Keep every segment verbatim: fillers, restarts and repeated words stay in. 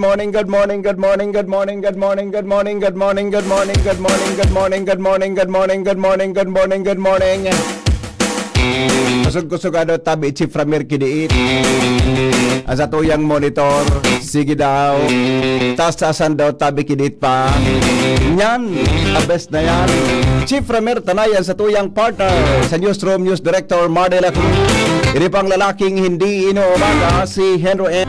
morning, good morning, good morning, good morning, good morning, good morning, good morning, good morning, good morning, good morning, good morning, good morning, good morning, good morning, good morning, good morning. Kusog-kusog ano, tabi Chief Ramir Kidiit. Ang satuyang monitor, sige daw. Taas-taasan daw, tabi Kidiit pa. Yan, the best na yan. Chief Ramir Tanay, ang satuyang partner sa newsroom, news director, Mardel Lacruz. Ini pang lalaking hindi inuumaga, si Henry M.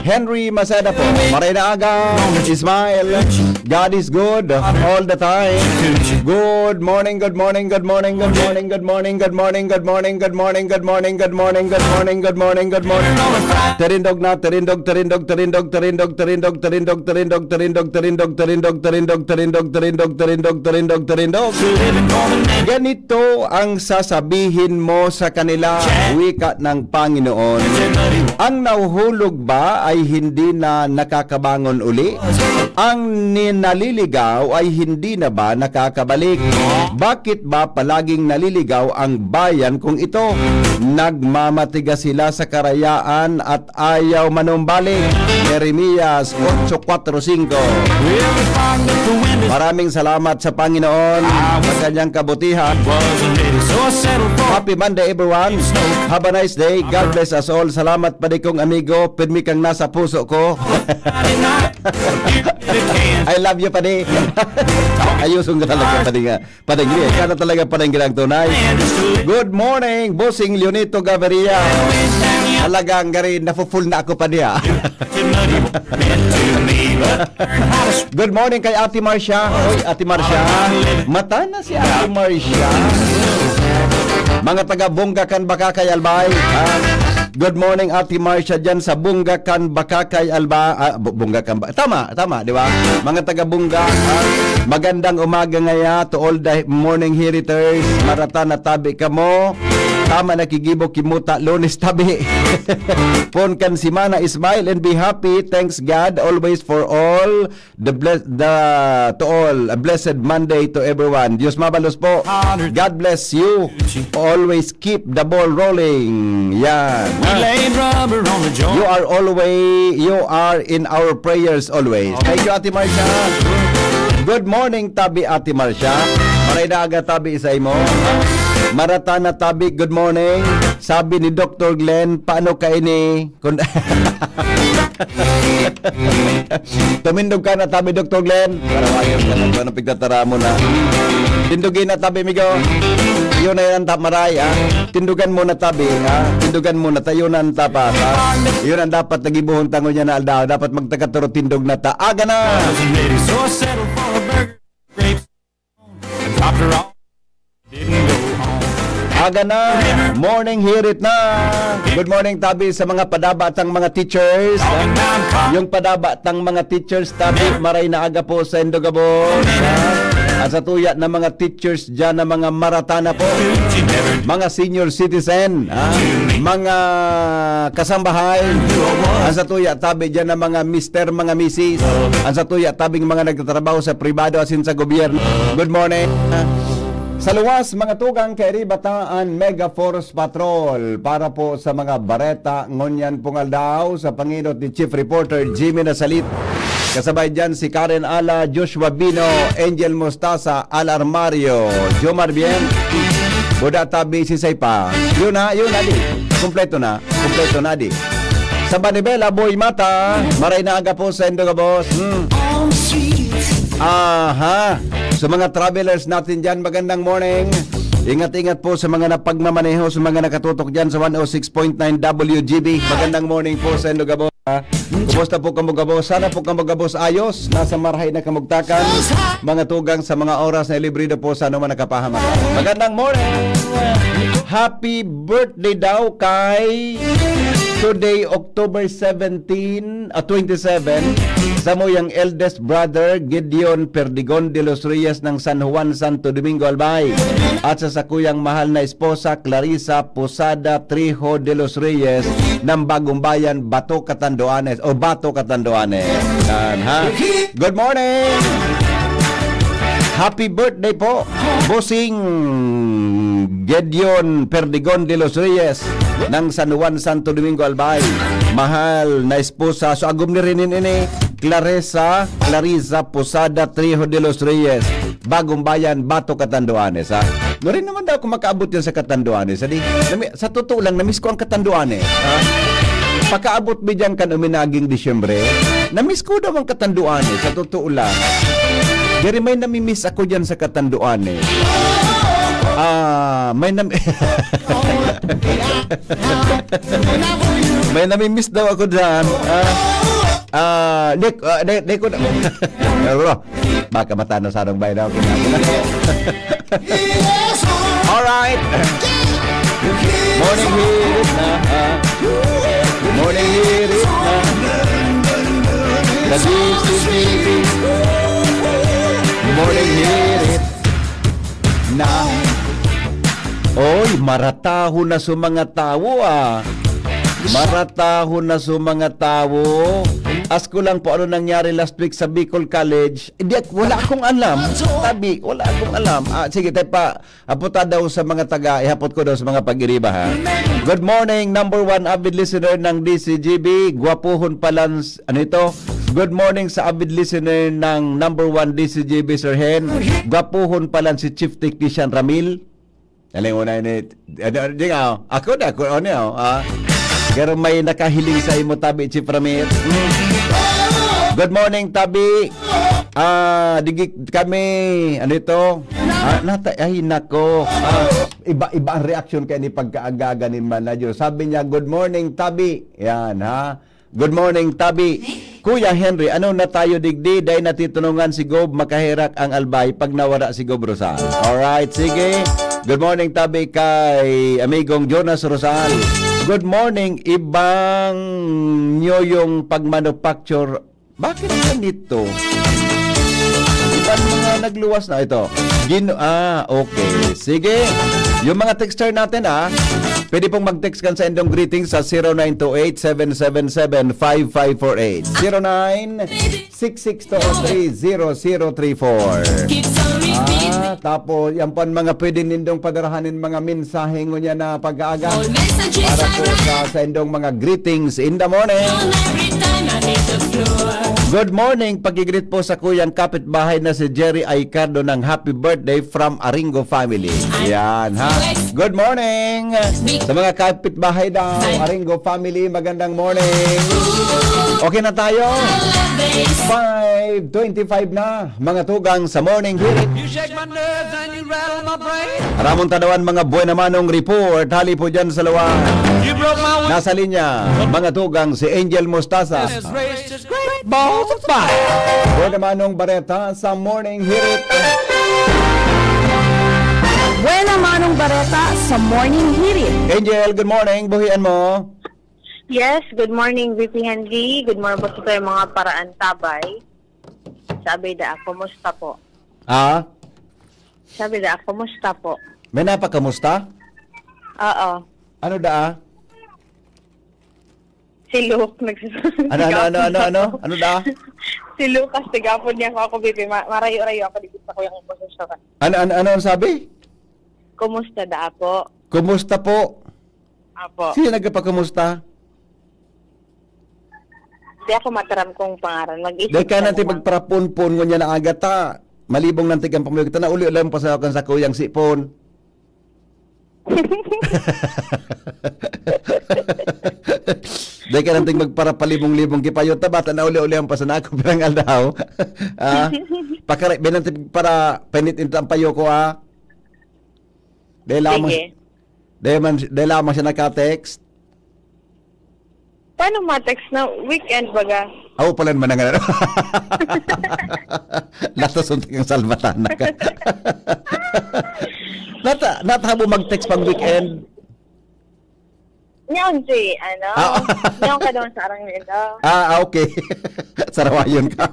Henry Maceda po. Maray na aga, Ismael. God is good all the time. Good morning, good morning, good morning, good morning, good morning, good morning, good morning, good morning, good morning, good morning, good morning, good morning, good morning. Terindog na, terindog, terindog, terindog, terindog, terindog, terindog, terindog, terindog, terindog, terindog, terindog, terindog, terindog, terindog, terindog, terindog. Ganito ang sasabihin mo sa kanila, wika ng Panginoon. Ang nahuhulog ba ay hindi na nakakabangon uli? Ang ni-, naliligaw ay hindi na ba nakakabalik? Bakit ba palaging naliligaw ang bayan kong ito? Nagmamatigas sila sa karayaan at ayaw manumbalik. Jeremias otso kwatro singko. Maraming salamat sa Panginoon sa kanyang kabutihan. Happy Monday, everyone. Have a nice day. God bless us all. Salamat, padi kong amigo. Pirmi kang nasa puso ko. I love you, padi. Ayuson ka talaga, padi nga. Pananggi, ikaw na talaga pananggi ang tunay. Good morning, Bossing Leonito Gaviria. Talagang gari, nafu-full na ako pa niya. Good morning kay Ate Marcia. Oy, Ate Marcia. Mata na si Ate Marcia. Mga taga Bunga kan Baka kay Albay. Ah, good morning, Ate Marcia, dyan sa Bunga kan Baka kay Alba. Ah, Bu-, Bunga kan Ba-, tama, tama, di ba? Mga taga Bunga, ah, magandang umaga ngaya to all the morning heriters. Marata na tabi kamo. Tama na kigibo kimuta, Lunes tabi. Pon kan semana, smile and be happy. Thanks God always for all. The bless, the, to all, a blessed Monday to everyone. Diyos mabalos po. God bless you. Always keep the ball rolling. Yan. We laid rubber on the joint. You are always, you are in our prayers always. Thank you, Ate Marcia. Good morning, tabi, Ate Marcia. Maray na aga, tabi, sa imo. Marata na tabi, good morning. Sabi ni Doctor Glenn, paano ka ini? Kun-, tumindog ka na, tabi, Doctor Glenn. Para mayo ka na, ano, pigtatara mo na. Tindugin na, tabi, migo. Yun na yan ang tap-, maray, ha? Tindugan mo na, tabi, ha? Tindugan mo na, tayo na ang tapas, ha? Yun ang dapat nagibuhon tango niya na aldaw. Dapat magtakaturo tindog na ta. Aga na! Aga na, morning hirit na. Good morning, tabi, sa mga padaba tang mga teachers. Yung padaba tang mga teachers, tabi, maray na aga po sa Indogabos. Ang satuya na mga teachers dyan na mga maratana po. Mga senior citizen, ha? Mga kasambahay. Ang satuya, tabi, dyan na mga mister, mga misis. Ang satuya, tabing mga nagtatrabaho sa pribado asin sa gobyerno. Good morning. Sa luwas, mga tugang, kairiba ta an Mega Force Patrol para po sa mga bareta ngunyan pong aldaw sa pangenot ni Chief Reporter Jimmy Nasalit. Kasabay dyan si Karen Ala, Joshua Bino, Angel Mostasa, Al Armario, Jomar Bien, Buda Tabi, Sisay pa. Yun na, yun na di. Kompleto na, kompleto na di. Sa Manibela, Boy Mata, maray na aga po sa indo gabos. Hmm. Aha. Sa mga travelers natin dyan, magandang morning. Ingat-ingat po sa mga napagmamaneho, sa mga nakatutok dyan sa one oh six point nine W G B. Magandang morning po sa indo gabos, ha? Kumusta po kamo gabos? Sana po kamo gabos ayos. Nasa marahay na kamugtakan. Mga tugang sa mga oras na ilibrido po sa anuman nakapahamak. Magandang morning. Happy birthday daw kay Today, October seventeen, ah, twenty-seven, samuyang eldest brother, Gideon Perdigon de los Reyes ng San Juan, Santo Domingo, Albay. At sa sakuyang mahal na esposa, Clarissa Posada Trijo de los Reyes ng Bagong Bayan, Bato, Catanduanes. O Bato, Catanduanes. Yan, ha? Good morning! Happy birthday po, Bossing Gedeon Perdigon de los Reyes ng San Juan, Santo Domingo, Albay. Mahal na esposa, so agom ni Renin ini, Clarissa, Clarissa Posada Trijo de los Reyes, Bagong Bayan, Bato, Catanduanes, ha? Nurin naman daw kung makaabot yan sa Catanduanes, ha? Di, nami-, sa totoo lang, namiss ko ang Catanduanes, ha? Pakaabot mi dyan kan uminaging Disyembre, namiss ko daw ang Catanduanes, sa totoo lang. Diri may namimiss ako dyan sa Catanduanes. Ah, may nam-, may namimiss daw ako dyan. Ah, ah, di, ah, di, di ko na, baka matano sa anong bayan ako. Alright. Morning hirit na, ah. Morning hirit na. The D C G B. Morning hirit na. Oy, maratahon na sa mga tawo, ah. Maratahon na sa mga tawo. Ask ko lang po ano nangyari last week sa Bicol College. Hindi, ak-, wala akong alam. Tabi, wala akong alam. Ah, sige, tayo pa. Hapot ta daw sa mga taga, ihapot ko daw sa mga pag-iriba, ha. Good morning, number one avid listener ng D C G B. Gwapuhon pa lang s-, ano ito? Good morning sa avid listener ng number one D C G B, Sir Hen. Gwapuhon pa lang si Chief Technician Ramil. Nalingon na ini. Ano, di nga, oh. Ako na, ako, ano, oh, ah. Pero may nakahiling sa imo, tabi, Chief Ramil. Mm. Good morning, tabi. Ah, digi kami, ano ito? Ah, nata-, ay, nako. Ah, iba-iba ang reaksyon kay ni pagkaaga-aga ni manager. Sabi niya, "Good morning, tabi." Yan, ha? "Good morning, tabi." "Kuya Henry, ano na tayo digdi? Dai natitunungan si Gob, makaherak ang Albay pag nawara si Gob Rosal." Alright, sige. Good morning, tabi, kay amigong Jonas Rosal. Good morning, ibang nyo yung pagmanufacture. Bakit ganito? Ibang mga nagluwas na ito. Gin-, ah, okay. Sige. Yung mga texter natin, ah, pwede pong mag-text kan sa indong greetings sa zero nine two eight, seven seven seven, five five four eight. Zero nine six six two three zero zero three four. Ah, tapos, yan po ang mga pwede nindong padarahanin mga mensahe ngunyan na pag-aaga. Para po sa, sa indong mga greetings in the morning. Good morning. Pag-greet po sa kuyang kapitbahay na si Jerry Aicardo ng happy birthday from Aringo family. Yan, ha? Good morning. Sa mga kapitbahay daw, Aringo family, magandang morning. Okay na tayo? Five twenty-five na, mga tugang sa Morning Hirit. You shake my nerves and you rattle my brain. Ramon Tadawan, mga buena manong report, hali po dyan sa Lawan. You broke my will. Nasa linya, mga tugang, si Angel Mostasa. This is racist great balls of fire. Buena manong bareta sa Morning Hirit. Buena manong bareta sa Morning Hirit. Angel, good morning. Buhian mo. Yes, good morning, V P Henry. Good morning po sa mga paraantabay. Sabi da, kumusta po? Ah? Sabi da, kumusta po? May napakamusta? Oo. Ano da? Si Luke, nagsasabi Ano, ano, ano, ano, ano? Ano da? Si Lucas, tigapon niya ako, ako, V P. Ma-, marayo-rayo ako dito sa kuyang posisyon. Ano, ano, ano ang sabi? Kumusta da po? Kumusta po? Apo. Sino nagpapakamusta? Di ako mataram kung pangaran. Mag-isip Dahil ka ka natin naman. Magparapunpon ngunyan na aga ta. Malibong ng tigang pamilya. Kita na uli lang pa sa kan sa kuyang sipon. Dahil ka natin magparapalibong-libong kipayo. Ta, bata na uli-uli ang pasanako. Pirang aldaw. Ah, pakare, binanti para penit intang payo ko, ah. Dahil lamang, Sige. Dahil man, dahil lamang siya naka-text. Paano ma-text na weekend baga? Aw, pala naman ang ano. Latos unti kang salbatana ka. Nata-, natabo mag-text pang weekend. Nyaon si, ano, Ah. nyaon ka doon sa arang nila. Ah, ah, okay. Sarawayon ka.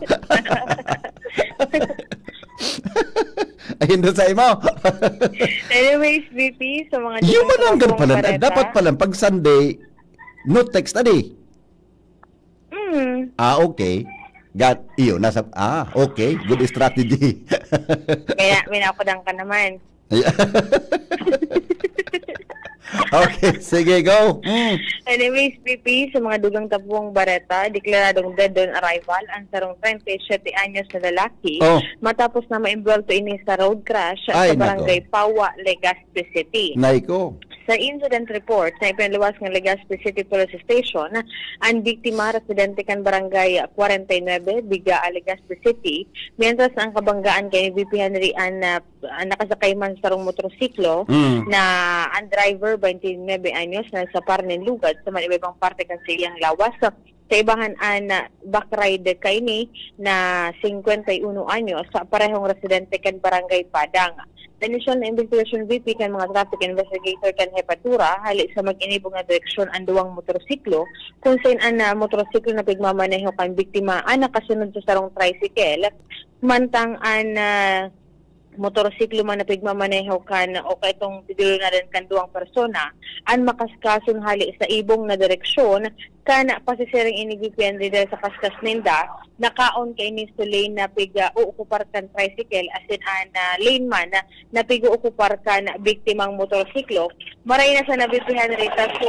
Ayun doon sa imo. Anyways, V P, sa mga Yung dito sa mananggal Kabuang pala, Bareta. Dapat pala, pag Sunday, no text na di. Mm. Ah, okay. Gat, iyo, nasa, ah, okay. Good strategy. Kaya, minakudan ka naman. Ay- Okay, sige, go. Mm. Anyways, V P, sa mga dugang Kabuang Bareta, deklaradong dead on arrival ang sarong treinta y siete anyos na lalaki Oh. matapos na maimbwelto ini sa road crash Ay, sa barangay nako. Pawa, Legazpi City. Nay ko. Sa incident report na ipinaluwas ng Legazpi City Police Station, ang biktima residente kan barangay forty-nine, Bigaa, Legazpi City, mientras ang kabanggaan kay V P Henry an, ah, ah, nakasakay man sa sarong motorsiklo Mm. na ang driver, twenty-nine anyos, nasa parneng lugad sa may iba-ibang parte kan siyang lawas. Sa ibahan an, ah, back rider kaini na singkwenta y uno anyos, sa parehong residente kan Barangay Padang. Sa inisyal na imbestigasyon, V P, kan mga traffic investigator kan Hepatura, hali sa mag-inibog na direksyon ang duwang motorsiklo, kung sain an, ah, motorsiklo na pigmamaneho kan biktima an nakasunod sa sarong tricycle, mantang an, ah, motorsiklo man na pigmamaneho kan o kaitong pidulungan kan duwang persona, an makaskason hali sa ibong na direksyon, kan pasisiring ini V P Henry dahil sa kaskas ninda, nakaon kaini sa lane na pig, ah, uukupar kan tricycle, asin an, ah, lane man na pig-uukupar kan biktimang motorsiklo. Maray na sana V P Henry ta so,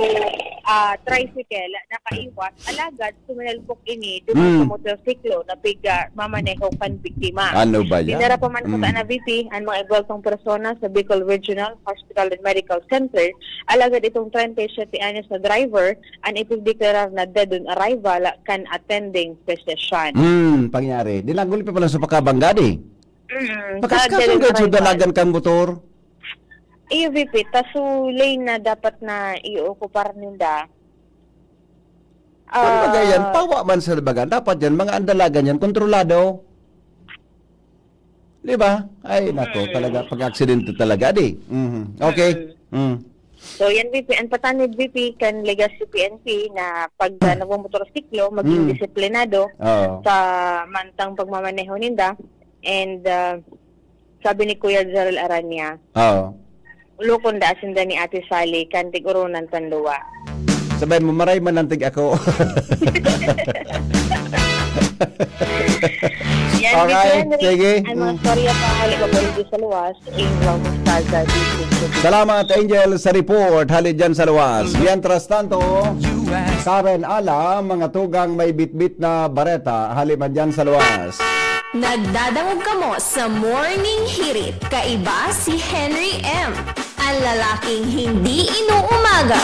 ah, tricycle nakaiwas, alagad suminalpok ini duman sa Hmm. motorsiklo na pig, ah, mamaneho kan biktima. Ano ba yan? Dinara pa man sa Hmm. sana V P an mga imbweltong persona sa Bicol Regional Hospital and Medical Center, alagad itong treinta y siete anyos na driver an ipigdeklarar na dead on arrival kan attending physician. Hmm, pangyari. Dinagol pa pala sa pakabangga, di? Mm, Makaskaso sa gad sa dalagan. Dalagan kang motor? Iyo, V P, ta so lane na dapat na iokupar ninda. Kung Ah, bagay yan, pawa man sa labagan. Dapat yan, mga andalagan yan, kontrolado. Di ba? Ay, nako, Mm. talaga, pag-aksidente talaga, di. Mhm. Okay. Mm. Mm. So, yan, V P, ang patanid, V P, kan Legazpi P N P na pag, ah, nagmumotorsiklo, maging Mm. disiplinado Oo. sa mantang pagmamaneho ninda. And, ah, sabi ni Kuya Gerald Aranya, Oo. "Ulokon daa sinda ni Ate Sally, kan tig-oronan kan luwa." Sabihin mo, "Maray man ang tig-ako." Yan, Alright, V P Henry, sige. Ang mga Mm. storya pa, hali ko po dito sa luwas, Angel Mostaza, D J. Salamat, Angel, sa report. Hali dyan sa luwas. Mm. Mientras tanto, Karen Ala, mga tugang may bitbit na bareta, hali man dyan sa luwas. Nagdadangog kamo sa Morning Hirit, kaiba si Henry M, ang lalaking hindi inuumaga.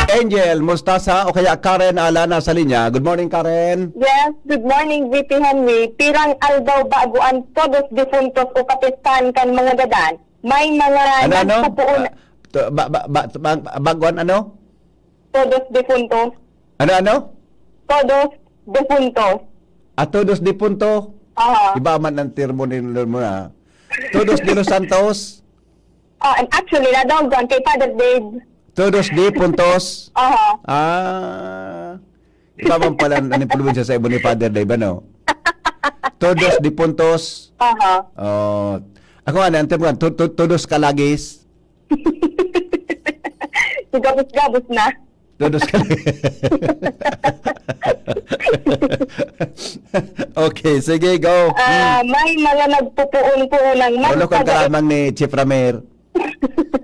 Angel Mostaza o kaya Karen Ala nasa linya. Good morning, Karen. Yes, good morning, V P Henry. Pirang aldaw bago an Todos Defuntos o Kapistahan kan mga gadan. May mga Ano, ano? nagpupuon- Ah, to-, ba-, ba-, ba-, ba-, bago an ano? Todos Defuntos. Ano, ano? Todos Defuntos. Ah, Todos Defunto? Aha. Iba man ang termo ni, mo na. Todos de los Santos? Ah, and actually, nadunggan kay Father Dave. Todos de Puntos? Aha. Ah. Iba man pala ang probinsya sa ibo ni Father Dave, ano? Todos de Puntos? Aha. Oh. Ako, ano, ang termo, to-, to-, Todos Kalagis? Gabos-gabos na. Todos ka. Okay, sige, go. Ah, Mm. may mga nagpupuon-puon ng Ulo kang magtaga- kalamang ni Chief Ramir.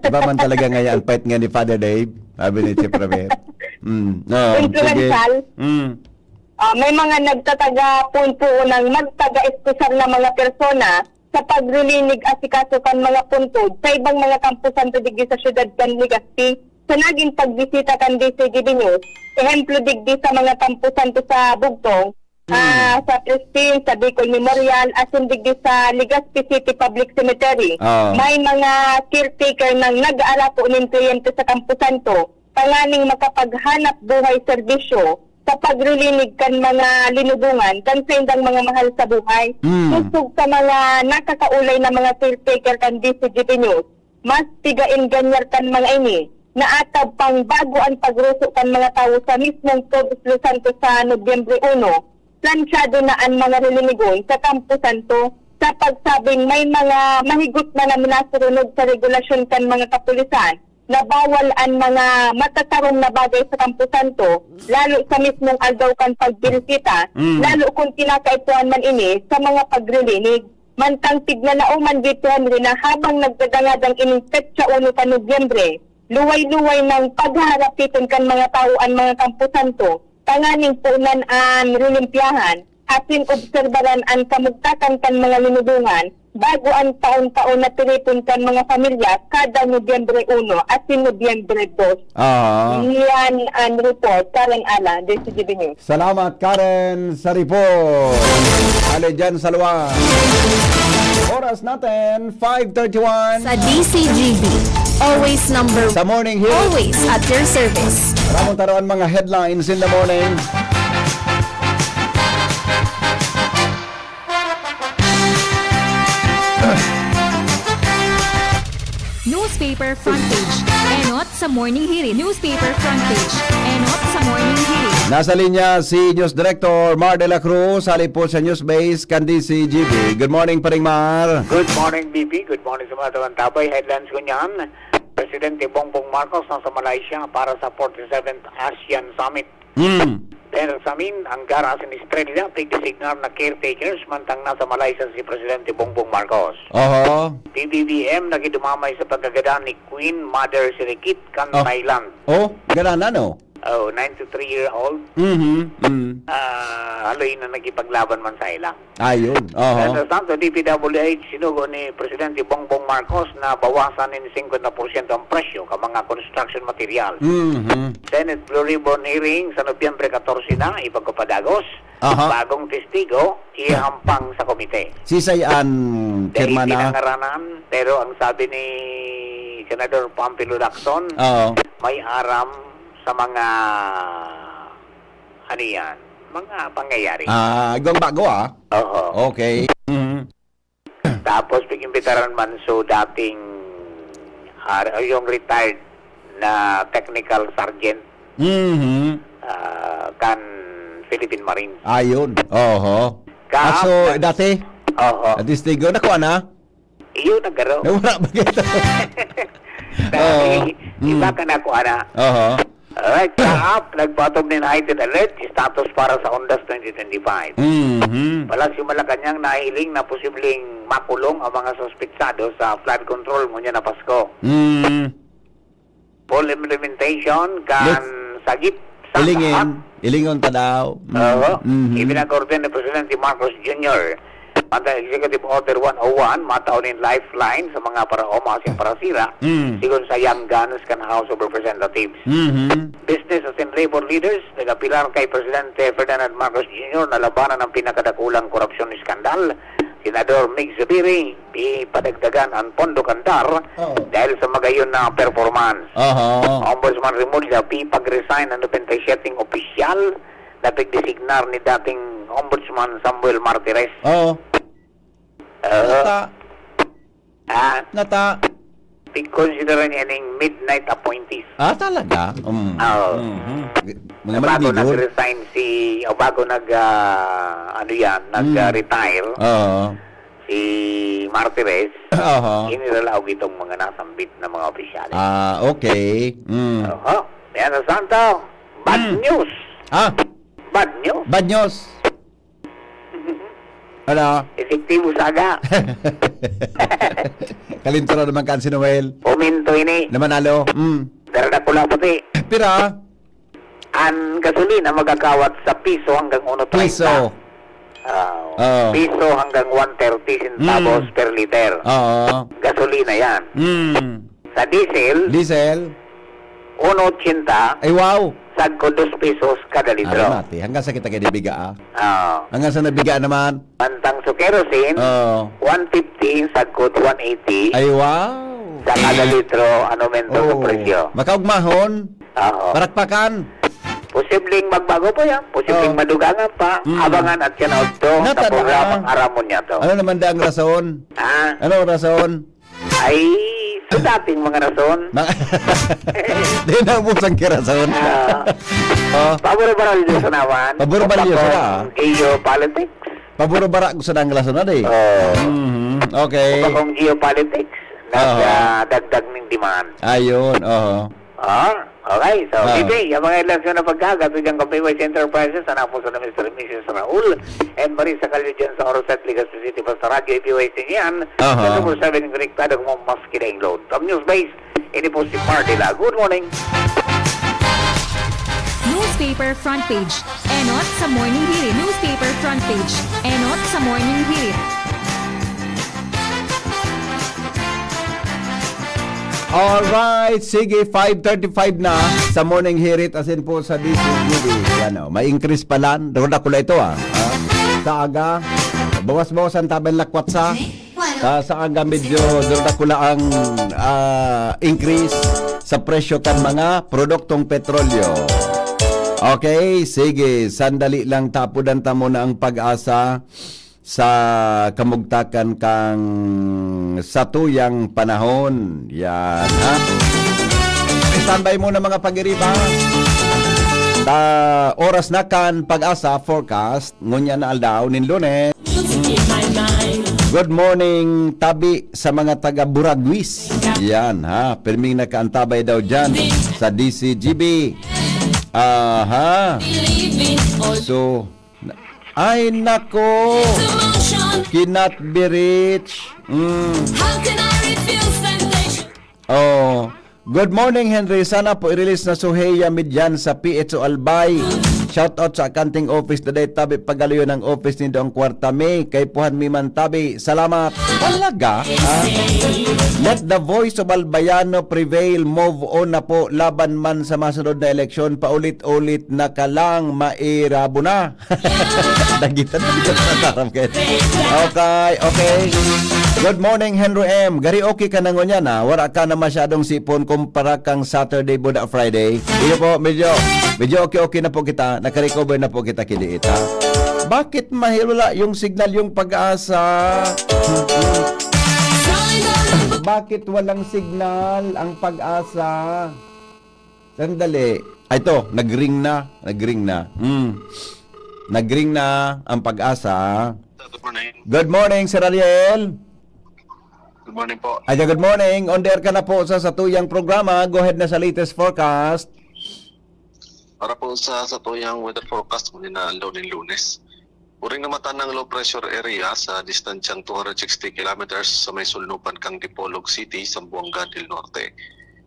Iba man talaga ngayon ang fight nga ni Father Dave, sabi ni Chief Ramir. Mm. No, Influential. sige. Mm. Ah, may mga nagtataga-puon-puon ng magtaga-eskusar na mga persona sa paglilinig asikaso kan mga puntod sa ibang mga kamposanto digdi sa siyudad kan Legazpi. Sa nagin pagbisita kan D C G B News, ehemplo digdi sa mga kamposanto sa Bugtong, Hmm. ah, sa Prestin, sa Bicol Memorial, asin digdi sa Legazpi City Public Cemetery, Ah. may mga caretaker nang nag-aarapo nin kliyente sa kamposanto tanganing makapaghanap buhay serbisyo sa paglilinig kan mga linubungan kan saindang mga mahal sa buhay. Mm. Sosog sa mga nakakaulay na mga caretaker kan D C G P News, mas piga-enganyan kan mga ini. naatab pang bago an pagruso kan mga tawo sa mismong Pobres Los Santos sa Nobyembre uno, plansyado na an mga rilinigon sa Campo Santo sa pagsabing may mga mahigot na na minasurunog sa regulasyon kan mga kapulisan na bawal an mga matatarom na bagay sa Campo Santo, lalo sa mismong aldaw kan pagbisita, Mm. lalo kung kinakaipuhan man ini sa mga paglilinig. Mantang tignan na man dito, Henry, na habang nagdadangadang ining petsa uno kan Nobyembre, luway-luway nang paghaharapiton kan mga tawo an mga Campo Santo, tanganing punan an rilimpyahan, asin obserbaran an kamugtakan kan mga linulungan, bago an taon-taon na tiripon kan mga pamilya kada Nobyembre uno asin Nobyembre dos. Ah. Yan an report, Karen Ala, D C G B News. Salamat, Karen, sa report. Ale dyan sa luwa. Oras natin, five thirty-one. Sa D C G B, always number Sa Morning Hit. Always at your service. Ramon Taroan, mga headlines in the morning. Newspaper front page. Enot sa Morning Hirit. Newspaper front page. Enot sa Morning Hirit. Nasa linya si News Director Mar de la Cruz, hali po sa News Base kan D C G B. Good morning, Paring Mar. Good morning, B P. Good morning sa mga tabang-tabay. Headlines ko niyan, Presidente Bongbong Marcos nasa Malaysia para sa forty-seventh ASEAN Summit. Hmm. Benjamin Angara asin Estrella, pigdesignar na caretakers, mantang nasa Malaysia si Presidente Bongbong Marcos. Oho. P B B M nakidumamay sa pagkagadan ni Queen Mother Sirikit kan Oh. Thailand. Oh, gadan na, no? Oh, ninety-three year old. Mhm, mm. Ah, haloy na nakipaglaban man sa ila. Ayun, oho. Mientras tanto, D P W H, sinugo ni Presidente Bongbong Marcos na bawasan nin singkwenta porsyento ang presyo ka mga construction material. Mhm. Senate Blue Ribbon hearing sa Nobyembre katorse na, ipagpapadagos. Aha. Bagong testigo, ihahampang sa komite. Sisay an Dai pirma na? Pinangaranan, pero ang sabi ni Senador Panfilo Lacson, Oo. may aram sa mga, ano yan, mga pangyayari. Ah, igwang bago, ah. Oo. Okay. Mhm. Tapos, pag-imbitaran man so dating, ah, yung retired na technical sergeant, Mhm. ah, kan Philippine Marines. Ayun. Oho. Ka- Ah, so, dati? Oho. Testigo, nakuha na? Iyo, nagkaro. Nawala ba kita? Dati, Oo. iba Mm. ka nakuha na. Oho. Alright, sa app, nagpatog nin heightened alert status para sa Ondas twenty twenty-five. Mhm. Palasyo Malacañang nahiling na posibleng makulong ang mga suspetsado sa flood control ngunyan na Pasko. Mm. Full implementation kan Let's sagit sa ilingin, lahat. Ilingon ta daw. Mm. Oo. Mhm. Ipinag-order ni Presidente Marcos Junior Under Executive Order one oh one, matao nin lifeline sa mga paraoma asin parasira, Mm. sigon sa Young Guns kan House of Representatives. Mhm. Business asin labor leaders nag-apelar kay Presidente Ferdinand Marcos Junior na labanan ang pinakadakulang korupsyon iskandal, Senador Mig Zubiri, ipadagdagan an pondo kan DAR Oo. dahil sa magayon na performance. Aha. Ombudsman Remulla, ipag-resign an nobenta y siyete opisyal na pigdesignar ni dating Ombudsman Samuel Martires. Oo. Oo. Nata. Ah. Nata. Pigkonsidera niya ning midnight appointees. Ah, talaga? Mm. Oo. Mhm. Mga Bago maligligod. nag-resign si, o bago nag, ah, ano yan, nag, Mm. ah, retire Oo. si Martires, Aha. iniralaog itong mga nasambit na mga opisyales. Ah, okay. Mm. Oho. Mientras tanto, bad Mm. news. Ah. Bad news. Bad news. Ano? Epektibo saga. Kalintura naman kan si Noel. Uminto ini. Naman alo. Mm. Pero dakula puti. Pira? An gasolina magakawat sa piso hanggang uno treinta. Piso. Ah, Oo. piso hanggang one thirty centavos Mm. per liter. Oo. Gasolina yan. Mm. Sa diesel, Diesel. uno ochenta, Ay, wow. sagkod dos pesos kada litro. Ari, mati. Hanggang sa kita kayo nabiga, ah. Oo. Hanggang sa nabiga naman. Mantang sa kerosene, Oo. one fifty, sagkod one eighty. Ay, wow. Sa kada litro, ano, aumento sa Oo. presyo. Makaugmahon. Oo. Parakpakan. Posibleng magbago pa yan. Posibleng Oo. madugangan pa. Mm. Abangan at yan auto Nata sa programang na. Aramon niya to. Ano naman da ang rason? Ah. Ano ang rason? Ay, Sa dating mga rason. Na, di na ubos ang kirason. Ah, Oh, pabor-baralyo sa naman. Pabor-baralyo Sa sila, ah. Geopolitics. Pabor-bara ko sa danglason na di. Oh. Mhm. Okay. Sa kung geopolitics, Aha. nagdagdag ning demand. Ayun, oho. Ah, okay. So, Ah. Bibi, ang mga eleksyon na pagkagat, sa Diyang Kapiway Enterprises, sa napuso na Mister and Missus Raul and Marisa Calyo dyan sa Oroset, Legazpi City, basta Radyo A P Y C niyan, Aha. sa Super seven, konektado kung mas kidaing load. From Newsbase, ini po si Marty La. Good morning. Newspaper front page. Enot sa Morning Hirit. Newspaper front page. Enot sa Morning Hirit. Alright, sige, five thirty-five na sa Morning Hirit, asin po sa D C G B. Yan, oh, may increase pa lang. Doon ako na ito, ah. Ah, sa aga, bawas-bawas ang tabel lakwat sa, ah, sa aga medyo doon ako na ang, ah, increase sa presyo kan mga produktong petrolyo. Okay, sige, sandali lang, tapudan ta muna ang pag-asa sa kamugtakan kan satuyang panahon. Yan, ha? Standby muna, mga pag-iriba. Ta, oras na kan pag-asa forecast. Ngunyan na aldaw nin Lunes. Good morning, tabi sa mga taga Buraguis. Yan, ha? Pirming nakaantabay daw dyan sa D C G B. Aha. So, ay, nako! Cannot be reached. Mm. How can I reveal sensation? Oh. Good morning, Henry. Sana po i-release na Suheya Midyan sa P H O Albay. Shout out sa accounting office na day tabi pagaluyon ang office nindo ang kwarta mi. Kay puhan mi man tabi. Salamat. Talaga? Ah? Let the voice of Albayano prevail. Move on na po. Laban man sa masunod na eleksyon. Paulit-ulit na ka lang. Mairabo na. Dagitan na dito sa tarap kayo. Okay, okay. Good morning, Henry M. Gari okay ka na ngunyan, ha? Wala ka na masyadong sipon kumpara kang Saturday, Buda, Friday. Iyo po, medyo, medyo okay-okay na po kita. Nakarecover na po kita, kidiit, ha? Bakit mahil wala yung signal, yung pag-asa? Bakit walang signal ang pag-asa? Sandali. Ay, ito, nag-ring na. Nag-ring na. Mm. Nag-ring na ang pag-asa. Good morning. Good morning, Sir Ariel. Good morning po. Ay, good morning. On the air ka na po sa satuyang programa. Go ahead na sa latest forecast. Para po sa satuyang weather forecast, muli na aldaw nin Lunes. Uring namatan ang low pressure area sa distansyang two hundred sixty kilometers sa may sulnupan kang Dipolog City, Zamboanga del Norte.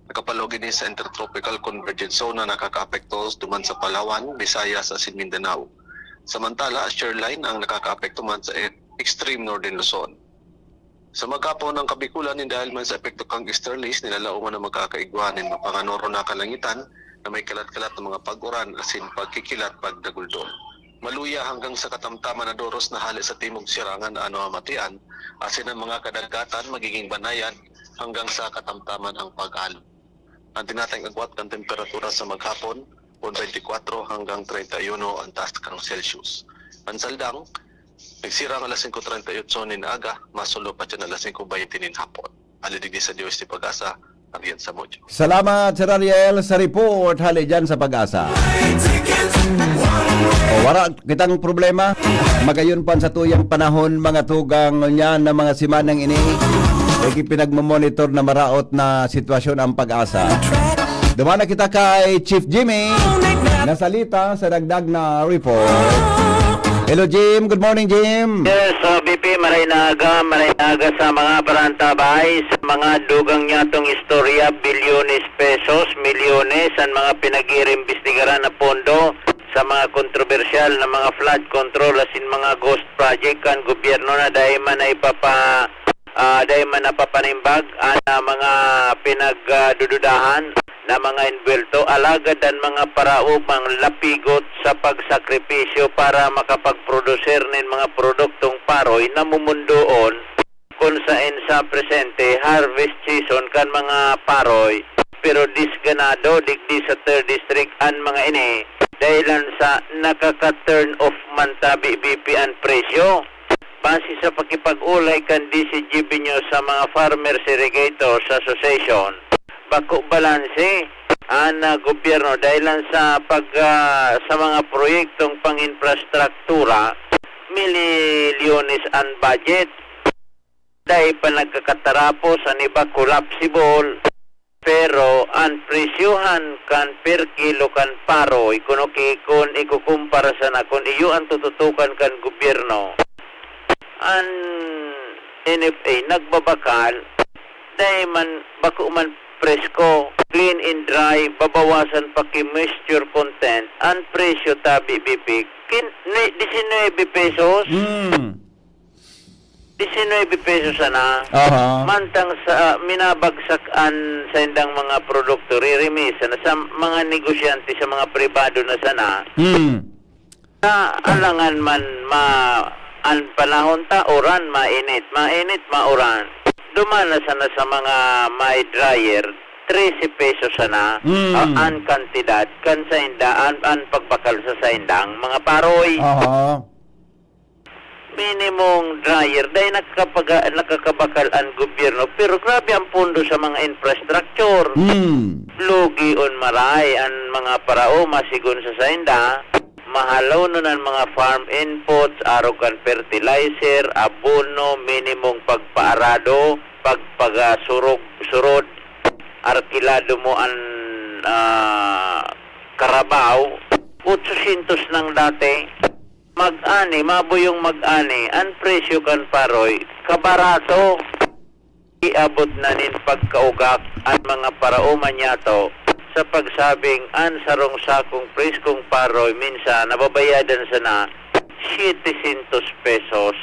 Nakapalog ini sa Intertropical Convergence Zone na nakakaapekto duman sa Palawan, Visayas, asin Mindanao. Samantala, shear line ang nakakaapekto man sa e-, extreme northern Luzon. Sa maghapon, ang Kabikulan, nin dahil man sa epekto kang easterlies, nilalaoman na magkakaigwa nin mapanganoro na kalangitan na may kalat-kalat na mga pag-uran asin pagkikilat pagdaguldol. Maluya hanggang sa katamtaman na doros na hale sa timog sirangan an mamatian, asin ang mga kadagatan magiging banayad hanggang sa katamtaman ang pag-alon. Ang tinatayong agwat kan temperatura sa maghapon, kun twenty-four hanggang treinta y uno ang taas kan Celsius. Ang saldang, nagsirang alas singko treinta y ocho nin aga, masulo pa dyan alas singko baynte nin hapon. Hali digdi sa D O S T Pag-asa, Ariel Samudio. Salamat, Sir Ariel, sa report. Hali dyan sa Pag-asa. O, wala kitang problema. Magayon pa sa tuyang panahon, mga tugang niyan na mga simanang ini. Ikipinagmamonitor na maraot na sitwasyon ang Pag-asa. Duman na kita kay Chief Jimmy. Nasalita sa dagdag na report. Hello, Jim. Good morning, Jim. Yes, uh, B P, maray na aga, maray na aga sa mga parantabay, sa mga dugang niya tong istorya, bilyones pesos, milyones, ang mga pinag-iimbestigaran na pondo sa mga kontrobersyal na mga flood control asin mga ghost project kan gobyerno na dai man na ipapa-, ah, dai man napapanimbag an, ah, mga pinagdududahan na mga envuelto, alagad an mga paraubang lapigot sa pagsakripisyo para makapagproduser nin mga produktong paroy namumundoon, kun saen sa presente harvest season kan mga paroy, pero disganado digdi sa third district an mga ini, dahilan sa nakaka-turn off man tabi, B P, an presyo. Base sa pakipag-ulay kan D C G B News sa mga Farmers Irrigators Association, bako balanse an, ah, gobyerno dahil lang sa pag, ah, sa mga proyektong pang-infrastruktura, milyones an budget. Dai pa nagkakatarapos, an iba collapsible. Pero an presyohan kan per kilo kan paroy, kuno ki-, kun ikukumpara sana kun iyo an tututukan kan gobyerno, an N F A nagbabakal, dai man, bako man presko, clean and dry, babawasan pa ki moisture content, an presyo tabi, Bibi, kin-, nue-, disinuyebe pesos. Mm. Disinuyebe pesos sana. Aha. Mantang sa, minabagsak an saindang mga produkto, ririmi sana sa mga negosyante, sa mga pribado na sana. Hmm. Na alangan man ma-, an panahon ta, uran, mainit, mainit, mauran. Duman na sana sa mga may dryer, trese pesos sana, Hmm. ah, an kantidad, kan sainda, an, an pagbakal sa saindang mga paroy. Aha. Minimong dryer, dai nakakapaga-, nakakabakal an gobyerno, pero grabe ang pondo sa mga infrastructure. Hmm. Lugi on maray an mga paraoma, sigon sa sainda, mahalonon an mga farm inputs, arog kan fertilizer, abono, minimong pagpaarado, pagpagasurog-surod, arkilado mo an, ah, karabaw, otsosyentos nang dati. Mag-ani, mabuyong mag-ani, an presyo kan paroy, kabarato. Iabot na nin pagkaugak an mga paraoma niyato sa pagsabing an sarong sakong preskong paroy minsan nababayadan sana siyete syentos pesos.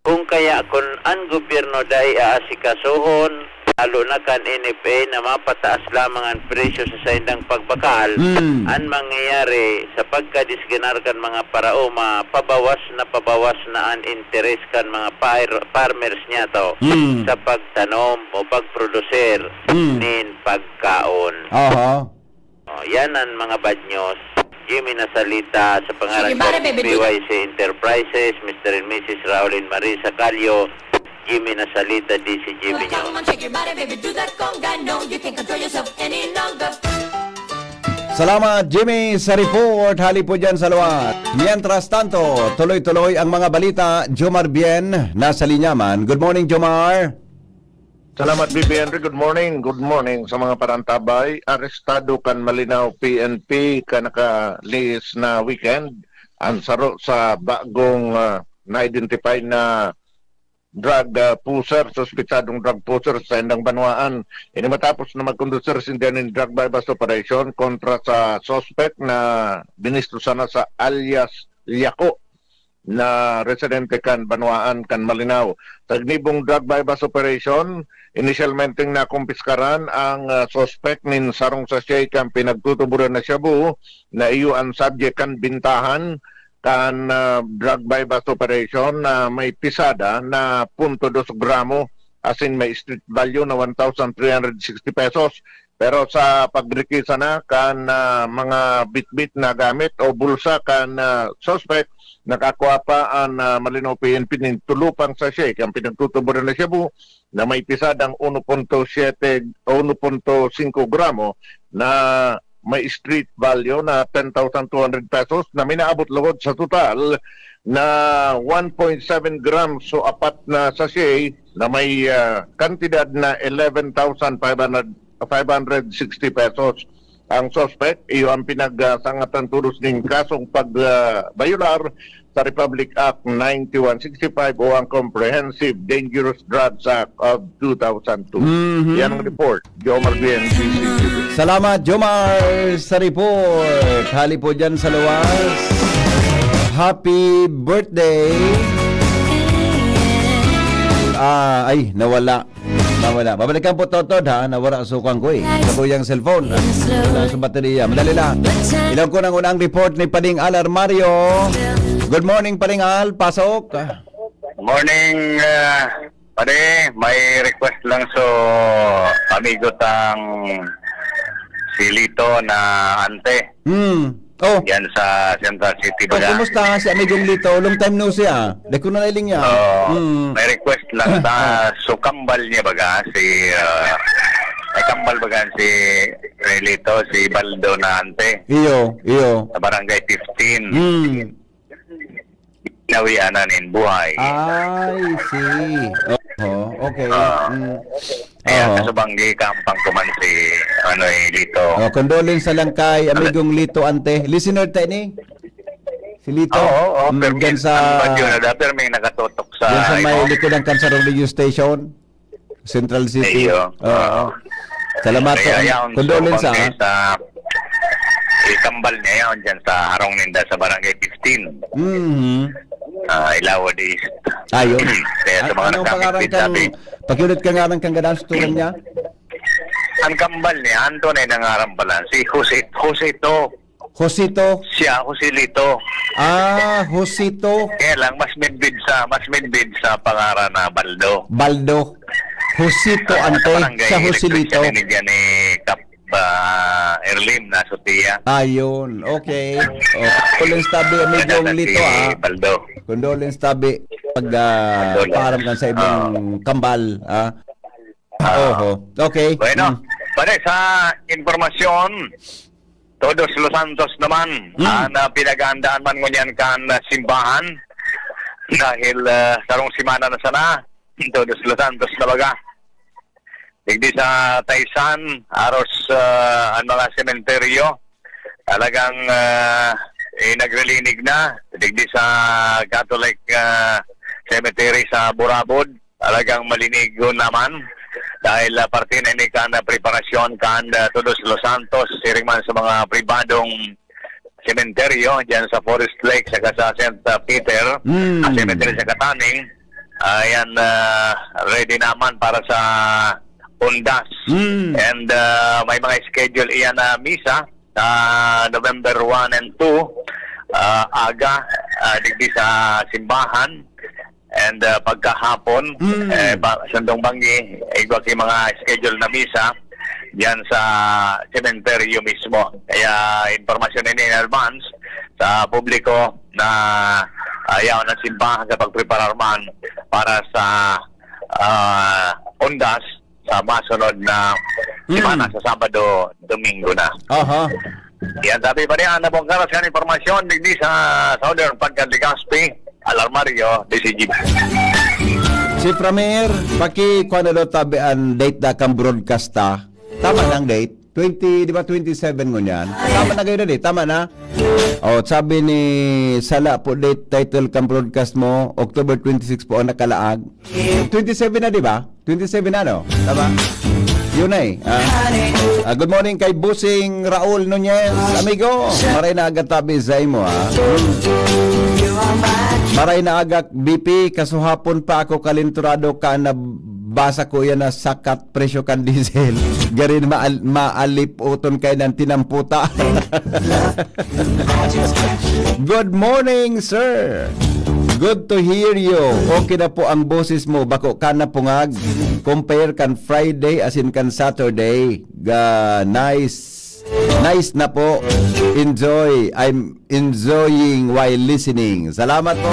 Kung kaya, kun an gobyerno dai aasikasuhon, lalo na kan N F A na mapataas lamang an presyo sa saindang pagbakal, Mm. an mangyayari sa pagkadisganar kan mga paraoma, pabawas na pabawas na an interes kan mga par-, farmers niyato Mm. sa pagtanom o pagproduser Mm. nin pagkaon. Aha. Oh, yan ang mga bad news. Jimmy Nasalita sa pangalan Sige, pare, ng baby, do B Y C Enterprises, Mister and Missus Raul and Marisa Calio, Jimmy Nasalita, D C G B News. Come on, shake your body, baby, do that conga. No, you can't control yourself any longer. Salamat, Jimmy, sa report. Hali po dyan sa luwas. Mientras tanto, tuloy-tuloy ang mga balita. Jomar Bien, nasa linya man. Good morning, Jomar. Salamat, B B Henry. Good morning. Good morning sa mga parantabay. Arestado kan Malinao P N P kan nakalihis na weekend an saro sa bagong, ah, na-identify na drug, ah, pusher, suspetsadong drug pusher sa saindang banwaan. Ini matapos na magkondusir sinda nin drug buy-bust operation kontra sa suspect na binisto sana sa alias Lyako na residente kan banwaan kan Malinao. Sa ginibong drug buy-bust operation, inisyalmenteng nakumpiskaran ang, ah, suspek nin sarong sachet kan pinagtutuboran na shabu na iyo an subject kan bintahan kan, ah, drug buy-bust operation na may pisada na punto dos gramo asin may street value na one thousand three hundred sixty pesos. Pero sa pagrekisa na kan, ah, mga bitbit na gamit o bulsa kan, ah, suspek, nakakua pa an, ah, Malinao P N P nin tulo pang sachet kan pinagtutuboran na shabu na may pisadang uno punto siyete o uno punto singko gramo na may street value na ten thousand two hundred pesos na minaabot lugod sa total na one point seven grams o apat na sachet na may, ah, kantidad na eleven thousand five hundred, five hundred sixty pesos. Ang suspect, iyo ang pinagsangatan tolos nin kasong pag, ah, bayolar sa Republic Act ninety-one sixty-five o ang Comprehensive Dangerous Drugs Act of two thousand two. Mhm. Yan ang report. Jomar Bien, D C T V. Salamat, Jomar, sa report. Hali po dyan sa luwas. Happy birthday. Ah, ay, nawala. Nawala. Babalikan po, Totod, ha? Nawala ang sukang ko, eh. Sa kuyang cellphone. Wala sa baterya. Madali lang. Ilang ko ng unang report ni Pading Al Armario. Good morning, Pading Al. Pasok. Morning, ah, pare. May request lang sa amigo tang Silito na ante. Hmm. Oh. Yan sa Central City, oh, baga. Kumusta si Amigong Lito? Long time no see, ah. Di ko na nailing niya. Oh, mm. May request lang sa sukambal niya, baga, si, ah, may kambal, baga, si Relito, si Baldo na ante. Iyo, iyo. Sa Barangay fifteen. Hmm. Nawian na nin buhay. I see. Oho, okay. Ah. Mm. Kaya kasubanggi kampang ko man si, ano, eh, Lito. Oh, condolence sa lang kay Amigong Lito Ante. Listener ta ini? Si Lito? Oo, oo, mm, pero dyan may, sa, ang radyo na da, pero may nakatutok sa, dyan sa may ano? Likod ng Kansarong Radio Station, Central City. Iyo. Oo. Salamat. Kaya yaon, condolence, so, ah. Sa ikambal niya yaon dyan sa harong ninda sa Barangay fifteen. Mhm. Ah, Ilawod East. Ayun. Kaya sa mga nagamit, anong pangaran kan, sabi, pakiulit ka nga ng kanggadan sa turan niya? Ang kambal niya, Anton ay nangaran pala. Si Jose, Josito. Josito? Siya, Joselito. Ah, Josito. Kaya lang, mas midbid sa, mas midbid sa pangaran na Baldo. Baldo. Josito, ah, Ante, sa barangay, siya, Joselito. Electrician ni dyan ni Kap, ah, Erlim na Sotia. Ayun, okay. Oh, condolence tabi, Amigong Lito, ah. Baldo. Condolence tabi. Pag, ah, condolence. Paaram kan sa imong kambal, ah. Ah. Oho. Okay. Bueno, mm. Pare, sa impormasyon, Todos los Santos naman, mm, ang, ah, pinaghahandaan man ngunyan kan, ah, simbahan. Dahil, ah, sarong semana na sana, Todos los Santos na baga. Digdi sa Taysan, aros, ah, ang mga sementeryo, talagang, ah, eh, naglilinig na. Digdi sa Catholic, ah, Cemetery sa Burabod, talagang malinigon naman. Dahil, ah, parte na ini kan, ah, preparasyon kan, ah, Todos los Santos, siring man sa mga pribadong sementeryo, dyan sa Forest Lake, saka sa Saint Peter, mm, ah, Cemetery sa Kataning. Ayan, ah, ready naman para sa undas. Mm. And, ah, may mga schedule iyan na misa sa November one and two, ah, aga, ah, digdi sa simbahan. And, ah, pagkahapon, mm, eh, ba, sundong banggi, igwa ki mga schedule na misa diyan sa sementeryo mismo. Kaya impormasyon ini in advance sa publiko na, ah, yaon ang simbahan sa pagpreparar man para sa, ah, undas sa masunod na, mm, semana, sa Sabado, Domingo na. Aha. Yan, sabi pa niya, ang nabungkaras kan impormasyon, digdi sa Southern Pagka Legazpi, Alarmario, D C G. Si Pramer, paki-, kuha na daw tabi ang date na kang broadcast ta. Tama na ang date. Twenty, di ba, twenty-seven ngunyan? Tama na kayo na, di? Tama na? Oh, sabi ni Sala po, date title kang broadcast mo, October twenty-six po ang nakalaag. Twenty-seven na, di ba? Twenty-seven na, no? Tama? Yun na eh. Ah, ah, good morning kay Bossing Raul Nunez. Amigo, maray na aga tabi sa imo, ah. Maray na aga, B P, kasuhapon pa ako kalinturado ka na basa ko yan na sakat presyo kan diesel. Garin maal-, maalipoton kay nang tinamputa. Good morning, sir. Good to hear you. Okay na po ang boses mo. Bako ka na pungag. Compare kan Friday as in kan Saturday. Ga, nice. Nice na po. Enjoy. I'm enjoying while listening. Salamat po.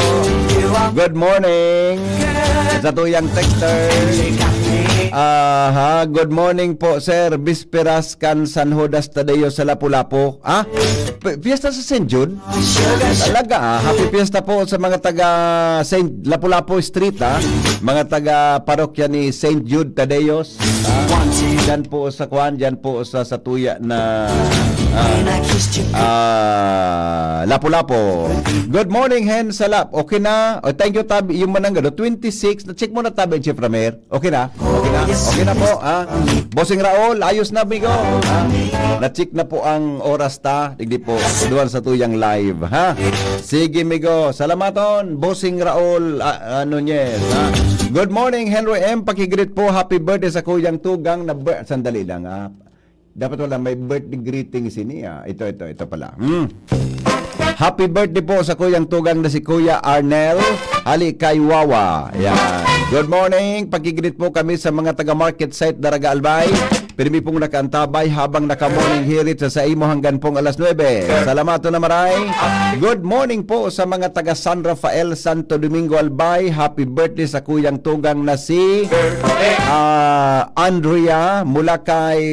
Good morning. Sa tuyang texter. Aha, good morning po, sir. Bisperas kan San Judas Tadeo sa Lapu-Lapu. Ah? P-, fiesta sa Saint Jude? Talaga, ah. Happy fiesta po sa mga taga Saint Lapu-Lapu Street, ah. Mga taga parokya ni Saint Jude Tadeos. Ah, dyan po sa kwan, dyan po sa, sa tuya na, ah, ah, Lapu-Lapu. Good morning, Hen Salap. Okay na? Oh, thank you, Tab. Yung mananggado, twenty-six. Na-check mo na, Tab, Chief Ramer. Okay na? Okay na? Okay na po, ha? Bossing Raul, ayos na, amigo. Ha? Na-check na po ang oras ta. Digdi po, duwan sa tuyang live, ha? Sige, amigo. Salamaton, Bossing Raul, ah, ah, Nunez, ha? Good morning, Henry M. Pakigreet po. Happy birthday sa Kuyang Tugang na bir-, sandali lang, ha? Dapat wala, may birthday greetings ini, ah. Ito, ito, ito pala. Hmm. Happy birthday po sa Kuyang Tugang na si Kuya Arnel. Hali kay Wawa. Yan. Good morning. Pakigreet po kami sa mga taga Market Site, Daraga Albay. Pirmi pong nakaantabay habang naka-morning hirit sa saimo hanggang pong alas nuebe. Salamaton na maray. Good morning po sa mga taga San Rafael, Santo Domingo, Albay. Happy birthday sa kuyang tugang na si, ah, Andrea mula kay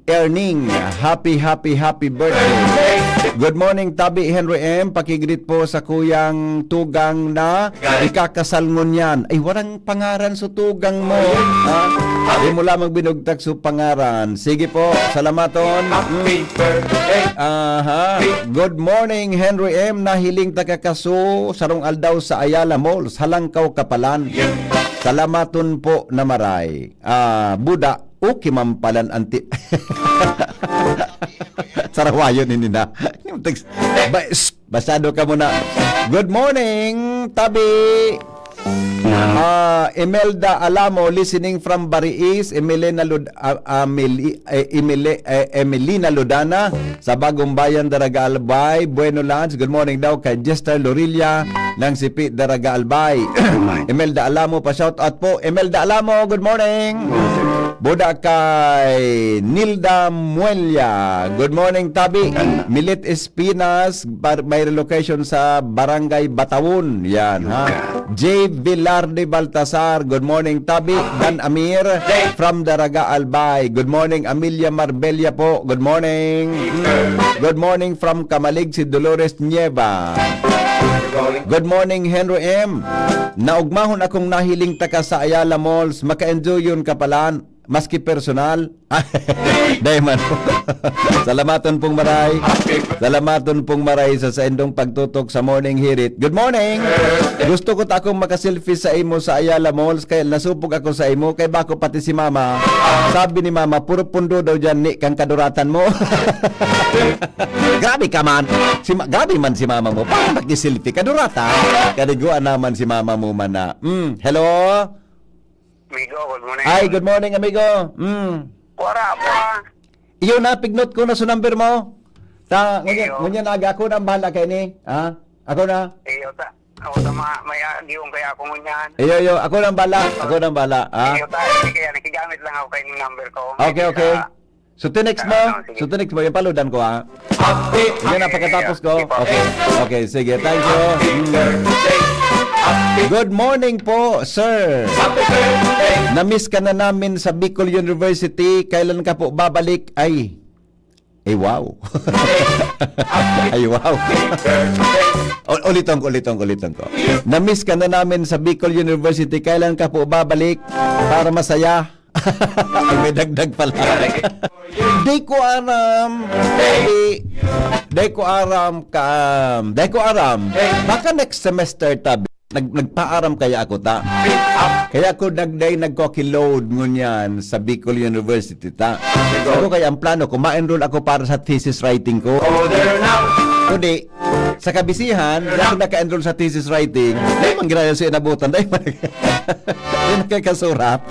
Erning. Happy, happy, happy birthday. Good morning, Tabi Henry M. Pakigreet po sa kuyang tugang na ikakasal ngunyan. Ay, warang pangaran sa tugang mo. Ha? Di mo lamang binugtak sa pangaran. Sige po, salamaton. Mm. Aha. Good morning, Henry M. Nahiling ta ka kaso sarong aldaw sa Ayala Malls, Halangkaw, Kapalan. Salamaton po na maray. Ah, buda, okay man palan anti. Sarawayon ini na. Yung text, ba-, s-, basado ka muna. Good morning, Tabi. Ah, Imelda Alamo, listening from Bariis, Emilena Lud-, ah, ah, Mili-, eh, Emile-, eh, Emelina Ludana, sa Bagong Bayan, Daraga Albay. Bueno, Lance, good morning daw kay Jester Lorilla ng Sipi, Daraga Albay. Imelda Alamo, pa-shout out po. Imelda Alamo, good morning. Buda kay Nilda Muelia. Good morning, Tabi. Milit Espinas, bar-, may relocation sa Barangay Batawon. Yan, ha? J. Velarde Baltasar, good morning, Tabi. Dan Amir from Daraga Albay. Good morning, Amelia Marbella po. Good morning. Mm. Good morning from Camalig, si Dolores Nieva. Good morning, Henry M. Naugmahon akong nahiling taka sa Ayala Malls. Maka-enjoy yun, kapalan. Maski personal. Dai man. Salamaton pong maray. Salamaton pong maray sa saindong pagtutok sa Morning Hirit. Good morning! Gusto ko ta akong makaselfie sa imo sa Ayala Malls, kaya nasupog ako sa imo, kay bako pati si mama. Sabi ni mama, "Puro pundo daw dyan, ni kang kaduratan mo." Grabe ka man. Si ma-, grabe man si mama mo. Paano makiselfie? Kaduratan. Kanigwa naman si mama mo man na. Mm, hello? Amigo, good morning. Ay, good morning, amigo. Mm. Wara po, ah. Iyo na, pignot ko na sa number mo. Ta, ngunyan, Iyo. Ngunyan aga ako na ang bahala kay ni. Ha? Ako na. Iyo, ta. Ako ta, ma-, may, ah, giwang kaya ako ngunyan. Iyo, iyo. Ako na ang bahala. Ako na ang bahala. Ha? Iyo, ta. Sige, kaya nakigamit lang ako kay number ko. Okay, Kaya okay. So, tinext mo? Ah, sige. So, tinext mo? Yung paludan ko, ha? Yan ang pagkatapos ko. Sige po. Okay. Okay, sige. Thank you. Mm. Good morning po, sir. Na-miss ka na namin sa Bicol University. Kailan ka po babalik? Ay. Ay, wow. Ay, wow. U-, ulitin ko, ulitin ko, ulitin ko. Na-miss ka na namin sa Bicol University. Kailan ka po babalik para masaya? May dagdag pala. Di ko aram. Di, di ko aram ka, di ko aram. Baka next semester, tabi. Nag-, nagpaaram kaya ako, ta. Kaya ako nagday nagko-load ngunyan sa Bicol University, ta. Ako kaya ang plano ko, ma-enroll ako para sa thesis writing ko. Kundi, sa kabisihan, di ako naka-enroll sa thesis writing, di man ginaya sa inabutan, di man, di nakakasurat.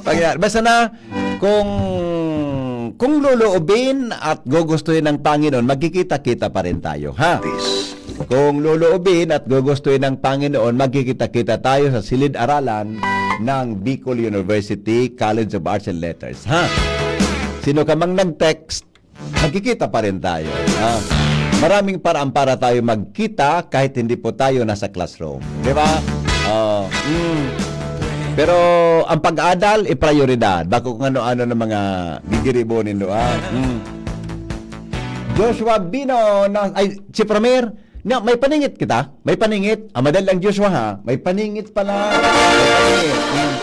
Pag-, basta na, kung, kung loloobin at gugustuhin ng Panginoon, magkikita-kita pa rin tayo, ha? Kung loloobin at gugustuhin ng Panginoon, magkikita-kita tayo sa silid-aralan ng Bicol University College of Arts and Letters, ha? Sino ka mang nag-text, magkikita pa rin tayo, ha? Maraming paraan para tayo magkita kahit hindi po tayo nasa classroom. Di ba? Oh, mm. Pero ang pag-aadal, iprioridad. Bako kung ano-ano ng mga gigiribo nindo, ha? Mm. Joshua Bino, na, ay, si Premier, na, may paningit kita? May paningit? Ah, madali lang, Joshua, ha? May paningit pala. May paningit. Mm.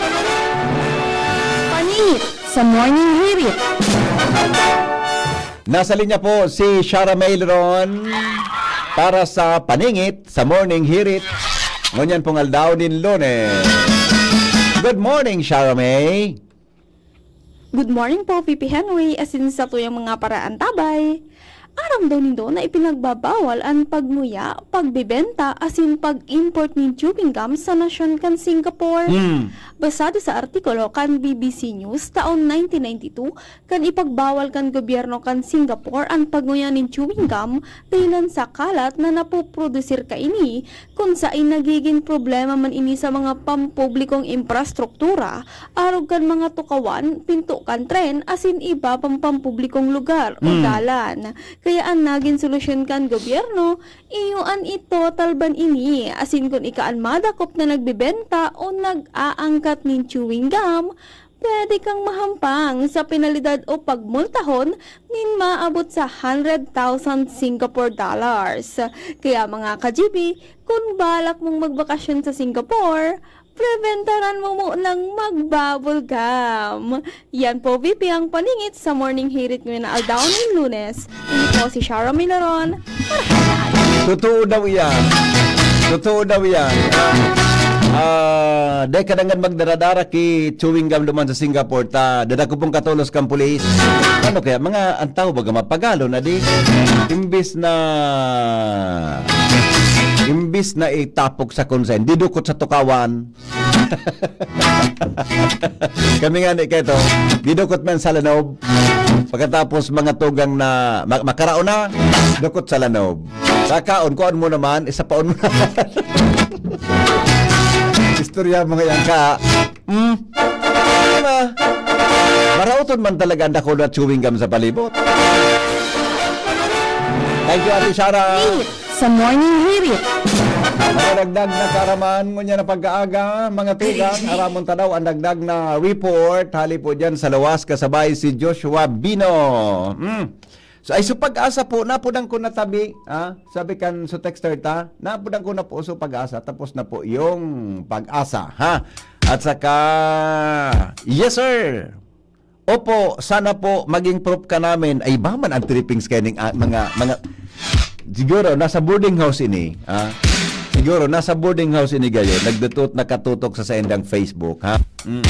Paningit sa Morning Hirit. Nasa linya po si Shara May Leron para sa paningit sa Morning Hirit ngunyan pong aldaw nin Lunes. Good morning, Shara May. Good morning po, Pipi Henry, asin sa tuyang mga paraantabay. Aram daw nindo na ipinagbabawal an pagnguya, pagbebenta asin pag-import nin chewing gum sa nasyon kan Singapore. Hmm. Basado sa artikulo kan B B C News taon nineteen ninety-two, kan ipagbawal kan gobyerno kan Singapore an pagnguya nin chewing gum dahilan sa kalat na napoprodusir kaini, kun saen nagigin problema man ini sa mga pampublikong infrastruktura, arog kan mga tukawan, pinto kan tren, asin iba pang pampublikong lugar o Hmm. dalan. Kaya an nagin solusyon kan gobyerno, iyo an itotal ban ini, asin kun ika an madakop na nagbebenta o nag-aangkat nin chewing gum, pwede kang mahampang sa penalidad o pagmultahon nin maabot sa hundred thousand Singapore dollars. Kaya, mga ka-G B, kun balak mong magbakasyon sa Singapore, prebentaran mo munang magbubble gum. Yan po, V P, ang paningit sa Morning Hirit ngayon na aldaw nin Lunes. Ini po si Shara Milaron. Marhayan. Totoo daw iyan. Totoo daw iyan. Ah, dai ka dangan magdara-dara ki chewing gum duman sa Singapore, ta dadakopon ka tolos kan pulis. Ano kaya? Mga, ang tao baga mapagalo na di. Imbis na, imbis na itapok sa konsen, didukot sa tukawan. Kami nga ni Keto, didukot man sa lanob. Pagkatapos mga tugang na ma- makaraon na, dukot sa lanob. Kakaon, kuan mo naman, isapaon mo naman. Istorya mo ngayon ka. Hmm? Diba? Marauton man talaga ang dakul na chewing gum sa palibot. Thank you, Ate Shara. Sa Morning Hirit. Madagdag na kaaraman, ngunyan na pagkaaga, mga tugang, aramon ta daw ang dagdag na report. Hali po dyan sa lawas, kasabay si Joshua Bino. Hmm. So, ay, so Pag-asa po, napunan ko na tabi, ha? Sabi kan so texter ta, napunan ko na po so Pag-asa, tapos na po yung Pag-asa, ha? At saka, yes, sir. Opo, sana po maging prop ka namin. Ay, ba man ang trippings kaining, ah, mga, mga, siguro, nasa boarding house ini, ah. Siguro, nasa boarding house ini gayon, nagdutot, nakatutok sa saindang Facebook, ha? Mm.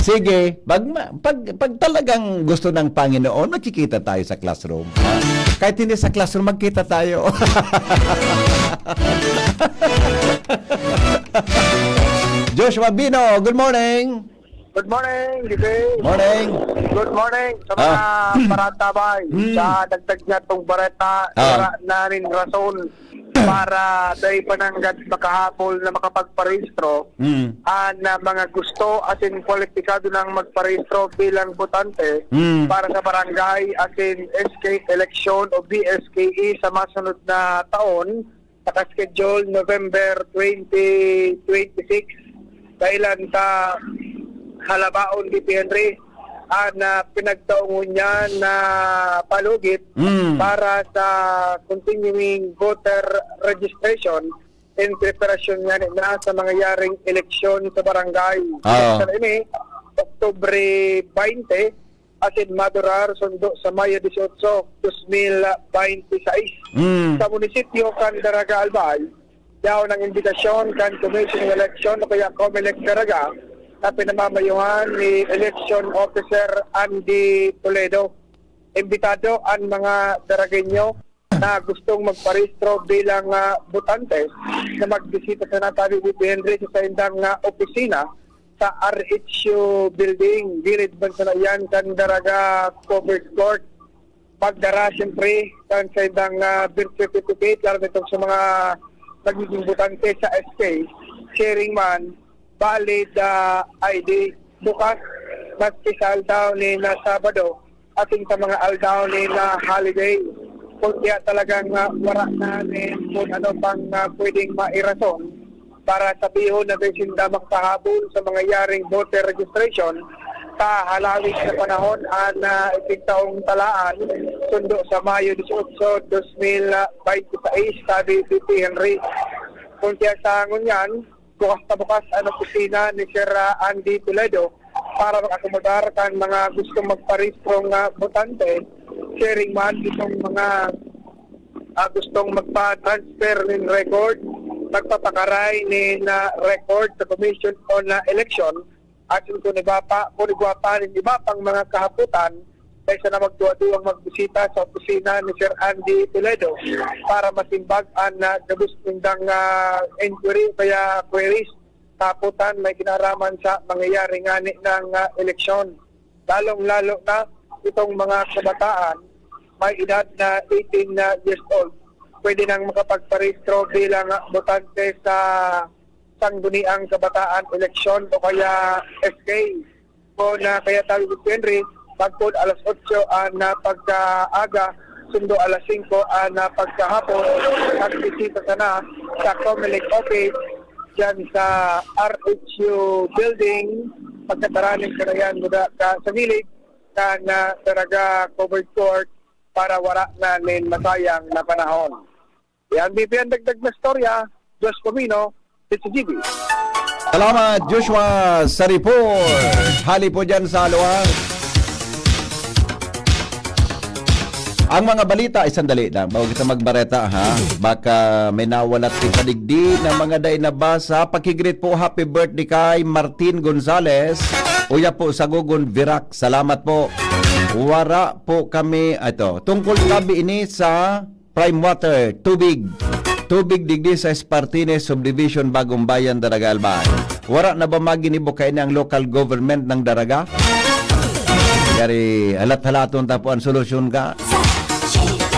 Sige, pag, ma- pag, pag talagang gusto ng Panginoon, magkikita tayo sa classroom, ha? Kahit hindi sa classroom, magkita tayo. Joshua Bino, good morning. Good morning, Gigi. Morning. Good morning sa mga Ah. paratabay. Mm. Sa dagdag niya tong bareta, Ah. wala na rin rason para dai pa nanggad makahabol na makapagparehistro Mm. ang, ah, mga gusto asin kwalipikado nang magparehistro bilang botante Mm. para sa barangay asin S K election o B S K E sa masunod na taon, naka-schedule November twenty twenty-six. Kailan ta halabaon, Gigi Henry, ang, ah, pinagtaong ngunyan na palugit Mm. para sa continuing voter registration in preparasyon nga na sa mangyayaring eleksyon sa barangay. Ah. Sa ini, Oktubre twenty, asin madurar sundo sa Mayo dieciocho, dos mil binte y seis. Mm. Sa munisipyo kan Daraga Albay, yaon ang imbitasyon kan Commission ng Eleksyon o kaya Comelec Daraga na pinamamayuhan ni Election Officer Andy Toledo. Imbitado ang mga Daragueño na gustong magparehistro bilang, ah, botante na magbisita sa natabi ni Henry sa saindang, ah, opisina sa R H U Building, gilid man sana iyan kan Daraga Covered Court. Pagdara, siyempre, kan saindang, ah, birth certificate, lalo na itong sa mga nagiging botante sa S K, siring man, valid, ah, I D. Bukas, maski sa aldaw ni na Sabado, asin sa mga aldaw ni na holiday. Kung kaya talagang, ah, wala na nin kung ano pang, ah, pwedeng mairason para sabihon na dai sinda makapahabol sa mangyayaring voter registration sa halawig na panahon an, ah, ipintaong talaan sundo sa Mayo dieciocho, dos mil binte y seis, sabi V P Henry. Kung kaya sa ngunyan, bukas na bukas an opisina ni Sir, ah, Andy Toledo para mag-akomodar kan mga gustong magparehistro nga botante, siring man itong mga, ah, gustong magpa-transfer nin record, magpapakaray nin, ah, record sa Commission on, ah, Election, asin kun iba pa, kun igwa pa nin iba pang mga kahapotan Kaysa na magduwa-duwang magbisita sa opisina ni Sir Andy Toledo para masimbag an, ah, gabos nindang, ah, inquiry o kaya queries, kaputan may kinaraman sa mangyayari ngani ng, ah, eleksyon. Lalong-lalo na itong mga kabataan, may edad na eighteen na years old, pwede nang makapagparehistro bilang, ah, botante sa Sangguniang Kabataan Eleksyon o kaya S K. Kun, ah, kaya tayo, Henry, magpod alas otso an, ah, pagkaaga, sundo alas singko an, ah, pagkahapon, magbisita sana sa Comelec office diyan sa R H U building, pagkataraning kanayan muda ka sa gilid kan, ah, Daraga Covered Court para wara na nin masayang na panahon. Yan, B P N dagdag na istorya, Diyos Pumino, Dizzy G B. Salamat, Joshua, sa report. Hali po dyan sa Alua. Ang mga balita, ay sandali lang, bago kita magbareta, ha? Baka may nawalat kita digdi na mga dai nabasa. Pakigreet po, happy birthday kay Martin Gonzales. Uya po sa Gogon, Virac. Salamat po. Wara po kami, ito, tungkol tabi ini sa Prime Water, tubig. Tubig digdi sa Espartines Subdivision, Bagong Bayan, Daraga, Albay. Wara na ba maginibo kaini ang local government ng Daraga? Yari, halat-halaton ta po ang solusyon ka.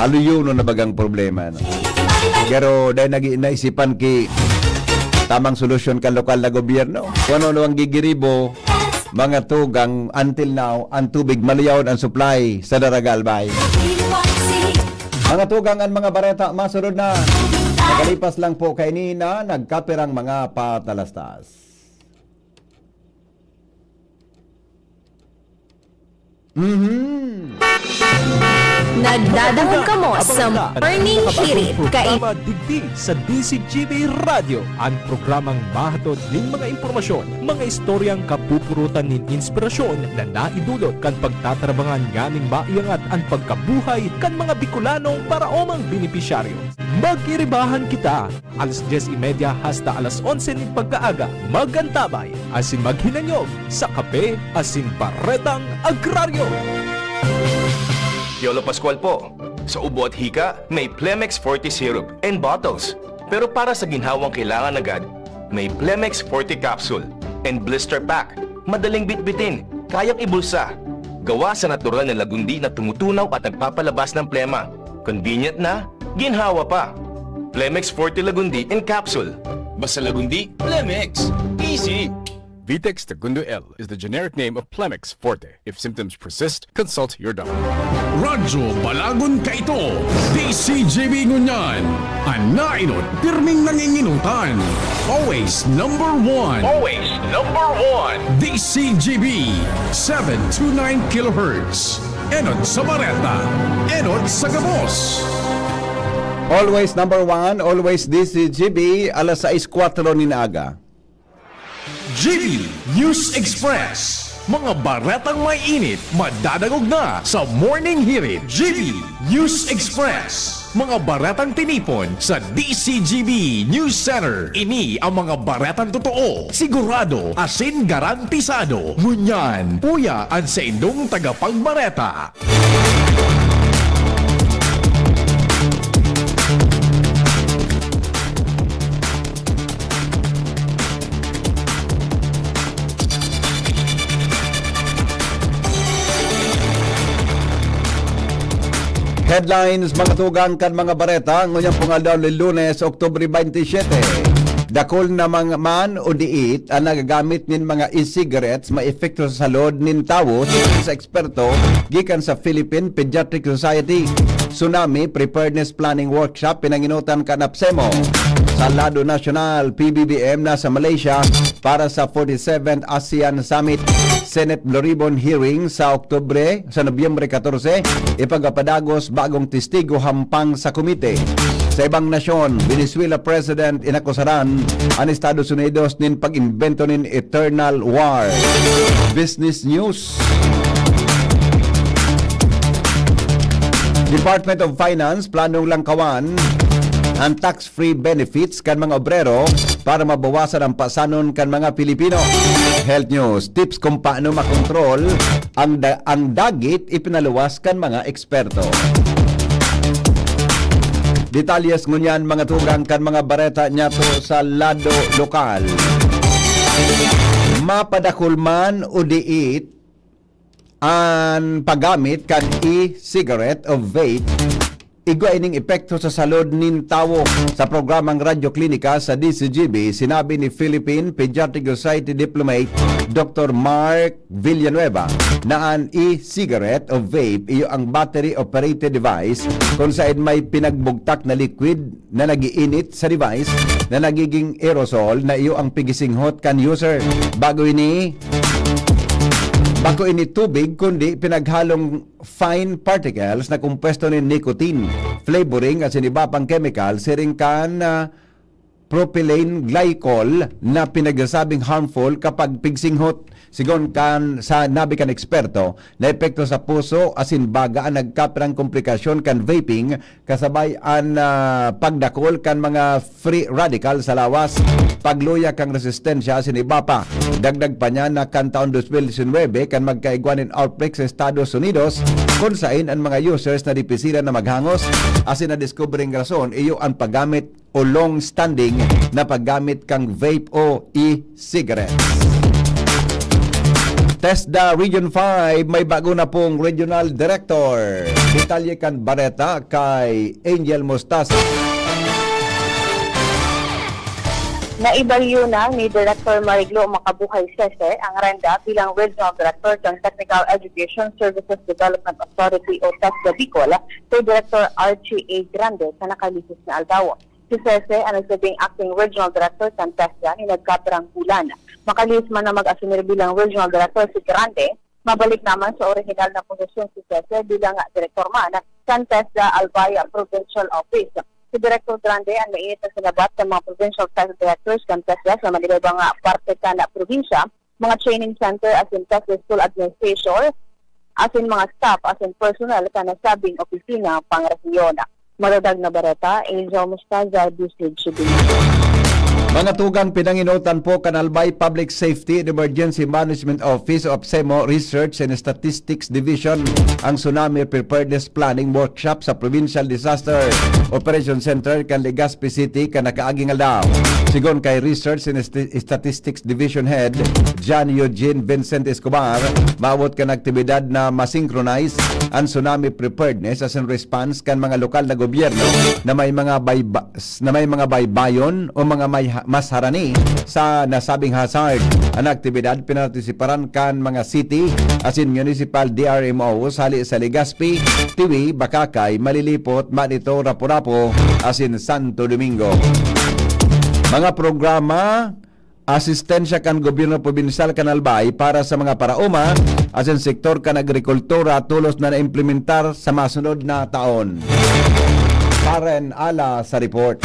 Haluyonon na bagang problema, no? Pero dahil nag-, naisipan ki tamang solusyon kan lokal na gobyerno. Kung ano-ano ang gigiribo, mga tugang, until now, ang tubig, maluyawon ang supply sa Daraga, Albay. Mga tugang, ang mga bareta, masunod na. Nakalipas lang po kainina, nagkapirang mga patalastas. Mhm. Nagdadangog kamo sa Morning Hirit, kain- Digdi sa D C G B Radyo, an programang mahatod nin mga impormasyon, mga istoryang kapupurutan nin inspirasyon na naidulot kan pagtatrabangan nganing maiangat an pagkabuhay kan mga Bicolanong paraomang benepisyaryo. Mag-iribahan kita, alas dyes y media hasta alas onse nin pagkaaga, mag-antabay asin maghinanyog sa Kape asin Baretang Agraryo. Piolo Pascual po. Sa ubo at hika, may Plemex Forte Syrup and Bottles. Pero para sa ginhawang kailangan agad, may Plemex Forte Capsule and Blister Pack. Madaling bitbitin, kayang ibulsa. Gawa sa natural na lagundi na tumutunaw at nagpapalabas ng plema. Convenient na, ginhawa pa. Plemex Forte Lagundi in Capsule. Basta Lagundi, Plemex. Easy! Vitex Tagundo L is the generic name of Plemex Forte. If symptoms persist, consult your doctor. Radyo Balagon kaito, D C G B ngunyan. An nainot, pirming nanginginutan. Always number one. Always number one. D C G B, seven two nine kilohertz. Enot sa bareta, enot sa gabos. Always number one, always D C G B, alas sais kwatro nin aga. G B News Express. Mga baretang may init, madadangog na sa Morning Hirit. G B News Express. Mga baretang tinipon sa D C G B News Center. Ini ang mga baretang totoo, sigurado, asin garantisado. Ngunyan, uya an saindong tagapagbareta. Headlines, mga tugang kan mga bareta, ngunyan pong aldaw, Lunes, Oktubre twenty-seven. Dakul na mga man o diit ang nagagamit nin mga e-cigarettes maepekto sa salud nin tawo, siring sa eksperto gikan sa Philippine Pediatric Society. Tsunami Preparedness Planning Workshop pinanginutan kan APSEMO. Sa lado nasyonal, P B B M nasa Malaysia para sa forty-seventh ASEAN Summit. Senate Blue Ribbon Hearing sa Oktubre, sa Nobyembre katorse, ipagapadagos bagong testigo hampang sa komite. Sa ibang nasyon, Venezuela President inakusaran an Estados Unidos nin pag-imbento nin eternal war. Business News. Department of Finance planong langkawan ang tax-free benefits kan mga obrero para mabawasan ang pasanon kan mga Pilipino. Health News, tips kung paano makontrol ang da- ang dagit ipinaluwas kan mga eksperto. Detalyes ngunyan, mga tugang, kan mga bareta niyato sa lado lokal. Mapadakul man o diit an paggamit kan e-cigarette o vape, igwa ining epekto sa salud nin tawo. Sa programang Radyo Klinika sa D C G B, sinabi ni Philippine Pediatric Society Diplomate Doctor Mark Villanueva na an e-cigarette o vape iyo ang battery-operated device kung saan may pinagbugtak na liquid na nag-iinit sa device na nagiging aerosol na iyo ang pigisinghot kan user. Bago ini, bako ini tubig, kundi pinaghalong fine particles na kompuesto nin nicotine, flavoring asin iba pang chemical, siring kan, ah, propylene glycol na pinagsasabing harmful kapag pigsinghot. Sigon kan sa nabi kan eksperto, na epekto sa puso asin baga an nagkapirang komplikasyon kan vaping, kasabay an, ah, pagdakul kan mga free radical sa lawas, pagluya kan resistensya asin iba pa. Dagdag pa niya na kan taon dos mil disinwebe kan magkaigwa nin outbreak sa Estados Unidos, kun sain an mga users na dipisilan na maghangos asin nadiskubreng rason iyo an paggamit o long-standing na paggamit kan vape o e-cigarettes. TESDA Region five may bago na pong Regional Director. Detalye kan bareta kay Angel Mostaza. Naibalyo na ni Director Mariglo Makabuhay Sese ang renda bilang Regional Director ng Technical Education Services Development Authority o TESDA Bicol kay Director Archie A. Grande sa nakalihis na aldaw. Si Sese ang nagsabing acting regional director kan TESDA nin nagkapirang bulan. Makalihis man na mag-asumir bilang regional director si Grande, mabalik naman sa orihinal na posisyon si Sese bilang direktor man kan TESDA Albay Provincial Office. Si Director Grande ang mainit na sinabat sa mga provincial TESDA directors kan TESDA sa manibabang parte kan probinsya, mga training center asin TESDA school administration, asin mga staff asin personnel kan nasabing opisina pangrehiyon. Maradag na bareta, Angel Mostaza, D C G B. Mga tugang, pinanginotan po kan Albay Public Safety and Emergency Management Office o APSEMO Research and Statistics Division ang Tsunami Preparedness Planning Workshop sa Provincial Disaster Operation Center kan Legazpi City kan nakaaging aldaw. Sigon kay Research and Sti- Statistics Division Head John Eugene Vincent Escobar, maabot kan aktibidad na masynchronize an tsunami preparedness asin response kan mga lokal na gobyerno na may mga bayba- na may mga baybayon o mga may ha- mas harani sa nasabing hazard. An aktibidad pinartisiparan kan mga city asin municipal D R M Os hali sa Legazpi, Tiwi, Bacacay, Malilipot, Manito, Rapu-Rapu asin Santo Domingo. Mga programa, asistensya kan gobyerno probinsyal kan Albay para sa mga paraoma asin sektor kan agrikultura tolos na naimplementar sa masunod na taon. Karen Ala sa report.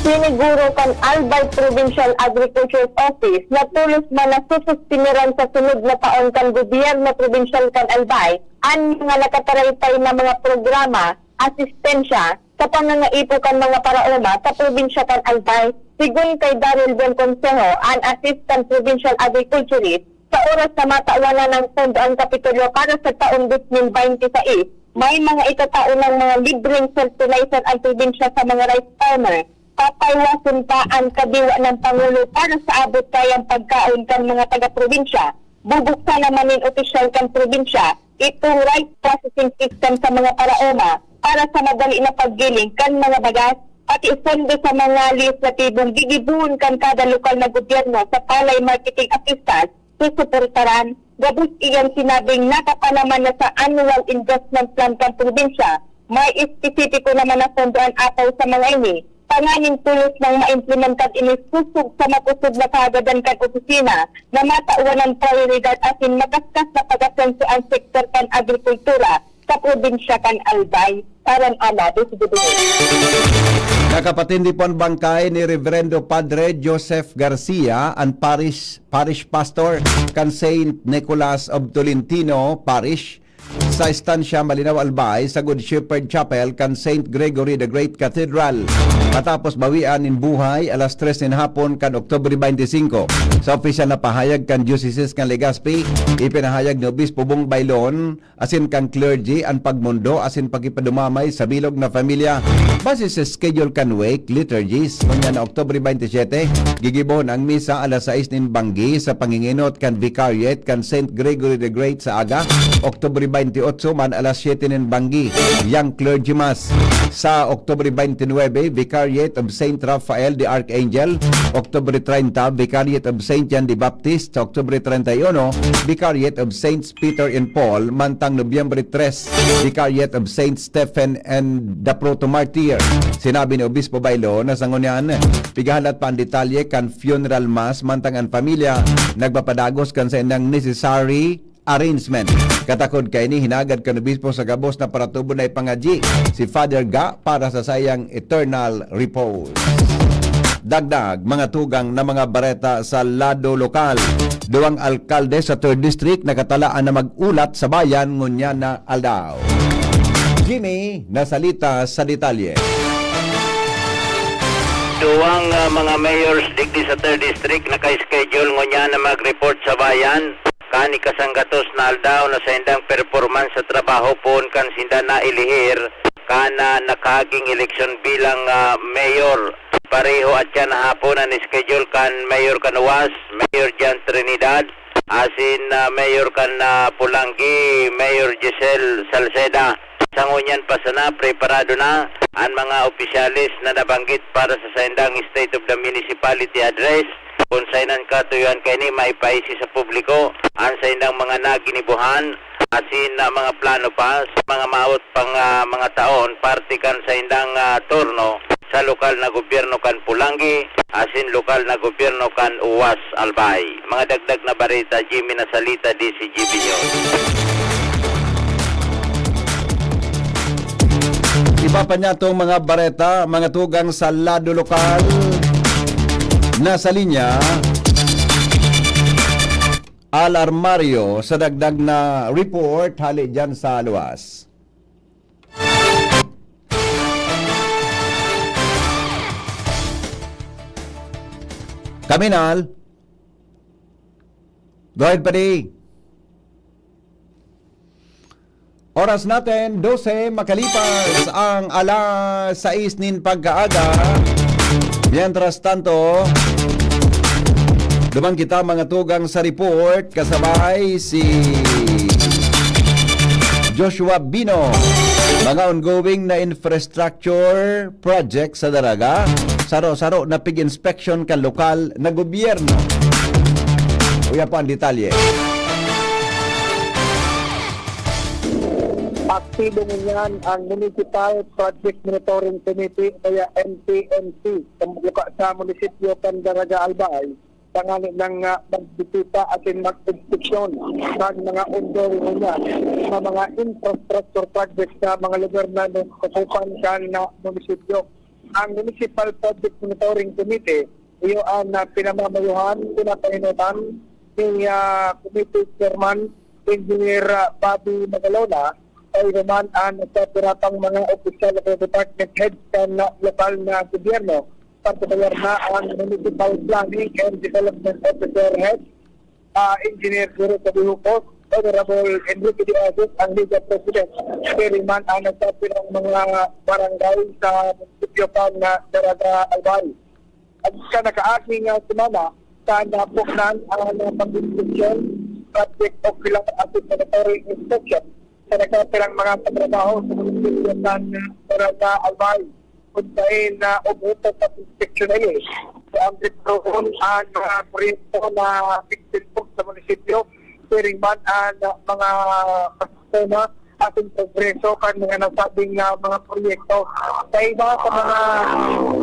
Siniguro kan Albay Provincial Agriculture Office na tolos man na susustineran sa sunod na taon kan gobyerno probinsyal kan Albay an mga nakataraytay na mga programa, asistensya, sa pangangaipo kan mga paraoma sa probinsya kan Albay. Sigon kay Daryl Buen Consejo, an Assistant Provincial Agriculturist, sa oras na matawan na ng pondo ang Kapitolyo para sa taong dos mil baynte sais, may mga itatao ng mga libreng fertilizer ang probinsya sa mga rice farmer. Papaiwason pa an kadiwa ng Pangulo para sa abot kayang pagkaon kan mga taga-probinsya. Bubuksan naman nin opisyal kan probinsya itong rice processing system sa mga paraoma para sa madali na paggiling kan mga bagas, pati pondo sa mga lehislatibong gigibohon kan kada lokal na gobyerno sa palay marketing assistance susuportaran. Gabos iyan sinabing nakapanaman na sa annual investment plan kan probinsya. May espesipiko naman na pondo an apaw sa mga ini. Tanganing tolos nang maimplementar ini sosog sa makosog na kahagadan kan opisina na matawan ng prayoridad asin makaskas na pag-asenso an sektor kan agrikultura sa probinsya kan Albay. Karen Ala, D C W. Nakapatindi po ang bangkay ni Reverendo Padre Joseph Garcia, ang parish, parish pastor kan Saint Nicholas of Tolentino Parish, sa Estancia Malinaw Albay sa Good Shepherd Chapel kan Saint Gregory the Great Cathedral. Matapos bawian nin buhay, alas tres nin hapon kan Oktubre twenty-five, sa opisyal na pahayag kan Diocese kan Legazpi, ipinahayag ni Obispo Bong Baylon asin kan clergy an pagmondo asin pakipadumamay sa bilog na pamilya base sa schedule kan wake liturgies. Ngunyan na Oktubre twenty-seven, gigibohon ang misa alas sais nin banggi sa pangingenot kan Vicariate kan Saint Gregory the Great sa aga, Oktubre twenty-eight man alas siyete nin banggi, Young Clergy Mass. Sa Oktubre twenty-nine, Vicariate of Saint Raphael the Archangel, Oktubre treinta, Vicariate of Saint John the Baptist, sa Oktubre treinta y uno, Vicariate of Saints Peter and Paul, mantang Nobyembre tres, Vicariate of Saint Stephen and the Proto-Martyr. Sinabi ni Obispo Bailo na sa ngunyan, pigahalat pa ang detalye kan funeral mass, mantang ang pamilya nagpapadagos kan saindang necessary arrangement. Katakod kaini, hinagad kan obispo sa gabos na paratubo na ipangadyi si Father Ga para sa saiyang eternal repose. Dagdag, mga tugang na mga bareta sa lado lokal. Duwang alkalde sa third District nakatalaan na mag-ulat sa bayan ngunyan na aldaw. Jimmy Nasalita sa detalye. Duwang, ah, mga mayors digdi sa third District naka-schedule ngunyan na mag-report sa bayan kan ikasanggatos na aldaw na saindang performance sa trabaho poon kan sinda nailihir kan, ah, nakaaging eleksyon bilang, ah, mayor. Pareho at siya na hapon an schedule kan Mayor kan Uwas, Mayor John Trinidad, asin, ah, Mayor kan, ah, Polangui, Mayor Giselle Salceda. Sa ngunyan pa sana, preparado na an mga opisyales na nabanggit para sa saindang State of the Municipality Address, kun sainan katuyohan kaini maipaisi sa publiko an saindang mga naginibohan, asin na mga plano pa sa mga maabot pang, ah, mga taon, parte kan saindang, ah, turno sa lokal na gobyerno kan Polangui, asin lokal na gobyerno kan Uwas, Albay. Mga dagdag na bareta, Jimmy Nasalita, D C G B News. Iba pa niya tong mga bareta, mga tugang sa lado lokal. Nasa linya, Al Armario sa dagdag na report hali dyan sa luwas. Kaminal. Go ahead, Padi. Oras natin, dose makalipas ang alas sais nin pagkaaga. Mientras tanto, duman kita mga tugang sa report, kasabay si Joshua Bino. Mga ongoing na infrastructure project sa Daraga, saro-saro na pig-inspection kan lokal na gobyerno. Uya pa ang detalye. Aktibo ngunyan ang Municipal Project Monitoring Committee o kaya M P M C sa muka sa munisipyo kan Daraga Albay, tanganing, ah, magbisita asin mag-inspeksyon kan mga ongoing ngunyan na mga infrastructure project sa mga lugar na nagkasupan kan, ah, munisipyo. Ang Municipal Project Monitoring Committee, iyo an, ah, pinamamayohan, pinapahinutan ni, ah, Committee Chairman Engineer, ah, Bobby Magalona, o iba man an nagkapira pang mga opisyal o department heads kan, ah, lokal na gobyerno, partikular na ang Municipal Planning and Development Officer Head, ah, Engineer Guru Cabihocos, Honorable Enrique de Aguis, ang Liga President. Siring man ang nagkapirang mga barangay sa munisipyo kan, ah, Daraga Albay. At sa nakaaging, ah, semana, sa napuknan ang, ah, pag-inspeksyon, project o kailangan at monitoring inspection sa nagkapirang mga pagtrabaho sa munisipyo kan, ah, Daraga Albay. Kung sain na umutok sa inspeksyon na yun. So, ang gitnoon ang mga proyekto na pigsilpog sa munisipyo, siring man ang mga sistema ating progreso kan mga nasabing, ah, mga proyekto. Sa iba sa mga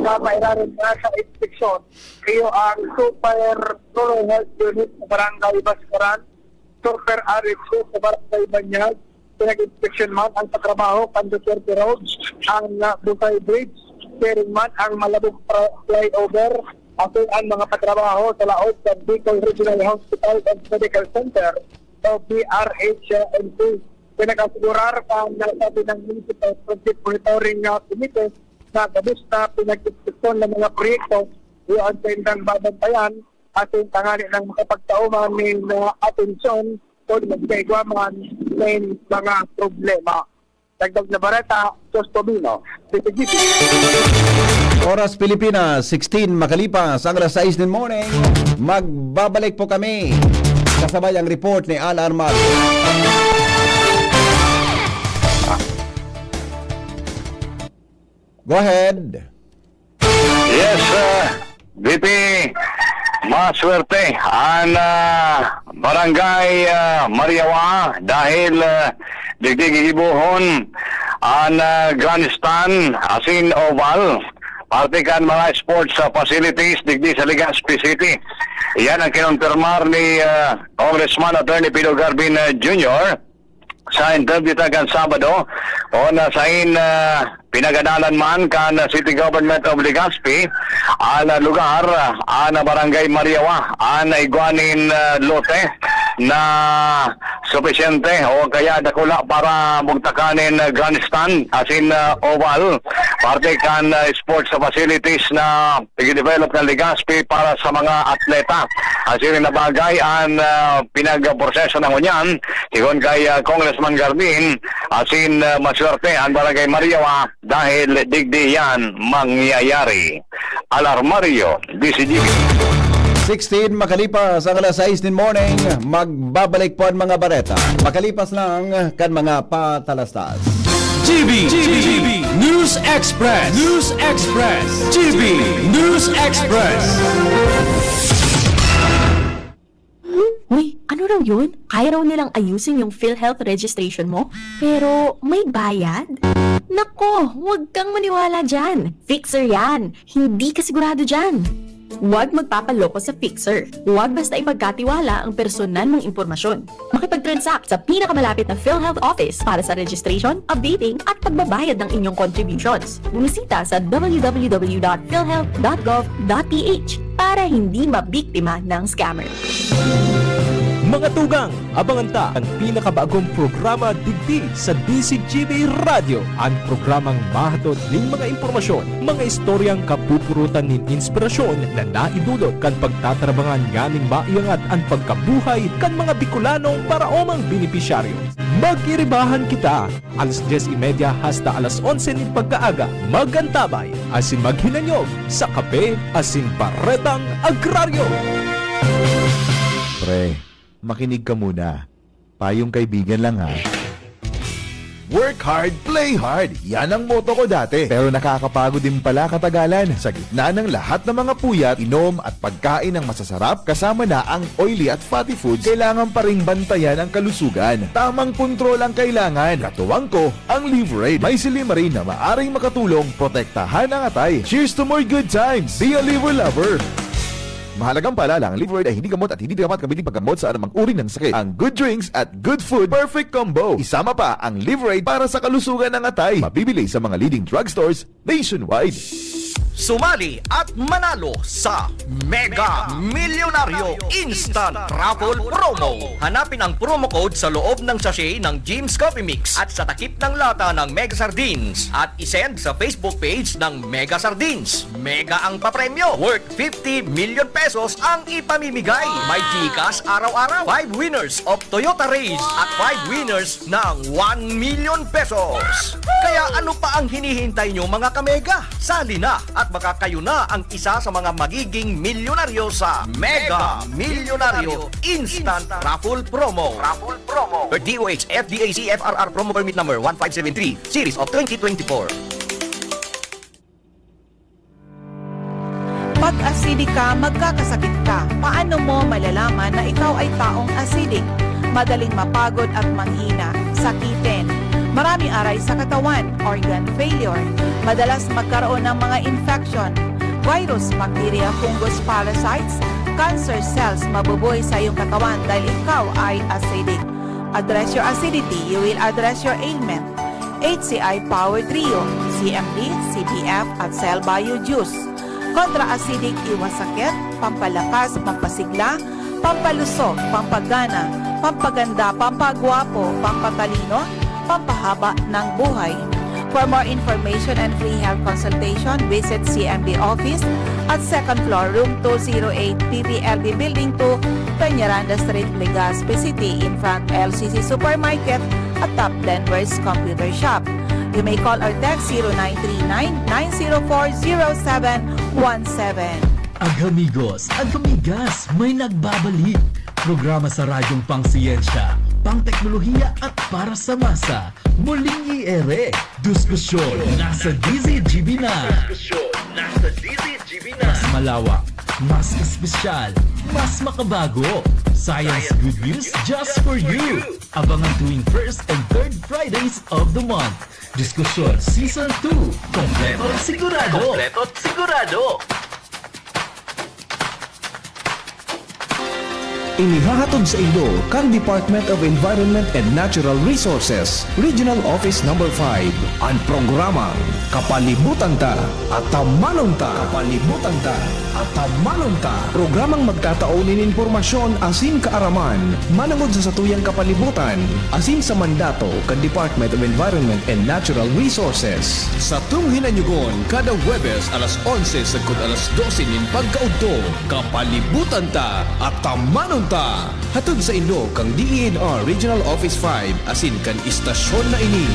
namairaron na sa inspeksyon, iyo ang Super Rural Health Unit sa Barangay Bascaran, Super R H O sa Barangay Banyag, pinag-inspeksyon man ang patrabaho kan Duterte Road, ang, ah, Busay Bridge, siring man ang Malabog Fra-, Flyover, asin ang mga patrabaho sa laog sa Bicol Regional Hospital and Medical Center o B R H M C. Pinag-asigurar kan nasabi ng Municipal Project Monitoring, ah, Committee na gabos na pinag-inspeksyon ng mga proyekto iyan sa indang babantayan asin tanganing makapagtao man nin, ah, atensyon kun magkaigwa man nin mga problema. Dagdag na bareta, Jos Tobino, D Z G P. Oras Pilipinas, sixteen makalipas ang alas sais nin morning. Magbabalik po kami kasabay ang report ni Al Armado. Go ahead. Yes, uh, V P, maswerte an, ah, Barangay, ah, Mariawa dahil, ah, digdi gigibohon an, ah, grandstand asin oval parte kan mga sports, ah, facilities digdi sa Legazpi City. Iyan ang kinompirmar ni, ah, Congressman Attorney Pido Garbin, ah, Junior sa interview ta kan Sabado, o na sain, ah, pinagadalan man kan City Government of Legazpi an lugar, ah, an Barangay Mariawa, an igwa nin, ah, lote na supisyente o kaya dakula para bugtakan nin grandstand asin, ah, oval, parte kan, ah, sports facilities na i-develop kan Legazpi para sa mga atleta. Asin na bagay an, ah, pinagproseso na ngunyan, sigon kay, ah, Congressman Garbin, asin, ah, maswerte an Barangay Mariawa dahil digdi yan mangyayari. Alarmario, D Z G P. Sixteen makalipas ang alas sais nin morning, magbabalik po ang mga bareta. Makalipas lang kan mga patalastas. G B, G B, News Express, News Express, G B, News Express. Uy, ano raw yun? Kaya raw nilang ayusin yung PhilHealth registration mo? Pero may bayad? Nako, huwag kang maniwala dyan. Fixer yan. Hindi ka sigurado dyan. Huwag magpapaloko sa Fixer. Huwag basta ipagkatiwala ang personal mong impormasyon. Makipag-transact sa pinakamalapit na PhilHealth office para sa registration, updating, at pagbabayad ng inyong contributions. Bumisita sa w w w dot philhealth dot gov dot p h para hindi mabiktima ng scammer. Mga tugang, abangan ta an pinakabagong programa digdi sa D Z G B Radyo, an programang mahatod nin mga impormasyon, mga istoryang kapupurutan nin inspirasyon na naidulot kan pagtatrabangan nganing maiangat an pagkabuhay kan mga Bicolanong paraomang benepisyaryo. Mag-iribahan kita, alas dyes y media hasta alas onse nin pagkaaga, mag-antabay asin maghinanyog sa Kape asin Baretang Agraryo. Pre, makinig ka muna. Payong kaibigan lang, ha. Work hard, play hard. Yan ang motto ko dati. Pero nakakapagod din pala katagalan. Sa gitna ng lahat ng mga puyat, inom at pagkain ng masasarap, kasama na ang oily at fatty foods, kailangan pa ring bantayan ang kalusugan. Tamang kontrol ang kailangan. Katuwang ko, ang Liverade. May silymarin na maaring makatulong protektahan ang atay. Cheers to more good times! Be a Liver Lover! Mahalagang paalala, ang Liverade ay hindi gamot at hindi dapat gamitin paggamot sa anumang uri ng sakit. Ang good drinks at good food, perfect combo. Isama pa ang Liverade para sa kalusugan ng atay. Mabibili sa mga leading drugstores nationwide. Sumali at manalo sa Mega Milyonaryo Instant Raffle Promo. Hanapin ang promo code sa loob ng sachet ng Jim's Coffee Mix at sa takip ng lata ng Mega Sardines at isend sa Facebook page ng Mega Sardines. Mega ang papremyo, worth fifty million pesos ang ipamimigay. May GCash araw-araw, five winners of Toyota Raize at five winners ng one million pesos. Kaya ano pa ang hinihintay nyo, mga kamega? Sali na at baka kayo na ang isa sa mga magiging milyonaryo sa Mega Milyonaryo Instant Raffle Promo. Raffle Promo. Per D O H F D A C F R R Promo Permit Number one five seven three, Series of twenty twenty-four. Pag acidic ka, magkakasakit ka. Paano mo malalaman na ikaw ay taong acidic? Madaling mapagod at manghina, sakitin. Marami aray sa katawan, organ failure. Madalas magkaroon ng mga infection, virus, bacteria, fungus, parasites, cancer cells mabubuhay sa iyong katawan dahil ikaw ay acidic. Address your acidity, you will address your ailment. H C I Power Trio, C M D, C B F at Cell Bio Juice. Kontra acidic, iwas sakit, pampalakas, pampasigla, Pampalusog, pampagana, pampaganda, pampagwapo, pampatalino, pampahaba ng buhay. For more information and free health consultation, visit C M B office at second floor, room two zero eight, P V L B Building two, Peñaranda Street, Legazpi City, in front L C C Supermarket, atop Denver's Computer Shop. You may call or text zero nine three nine, nine zero four, zero seven one seven. Agamigos, agamigas, may nagbabalik. Programa sa radyong pangsiyensya, pangteknolohiya at para sa masa. Muling i-ere. Diskusyon nasa D Z G B na. Diskusyon nasa D Z G B na. Mas malawak, mas espesyal, mas makabago. Science good news just for you. Abangan tuwing first and third Fridays of the month. Diskusyon Season two. Kompleto at sigurado. Kompleto at sigurado. Inihahatod saindo kan Department of Environment and Natural Resources, Regional Office Number five, an programang Kapalibutan Ta, Atamanon Ta. Kapalibutan Ta, Atamanon Ta. Programang magtatao nin impormasyon asin kaaraman manongod sa satuyang kapalibutan asin sa mandato kan Department of Environment and Natural Resources. Satong hinanyugon kada Huwebes alas onse sagkod alas dose nin pagkaudto. Kapalibutan Ta, Atamanon Ta. Hatod saindo kan D E N R Regional Office five asin kan istasyon na ini.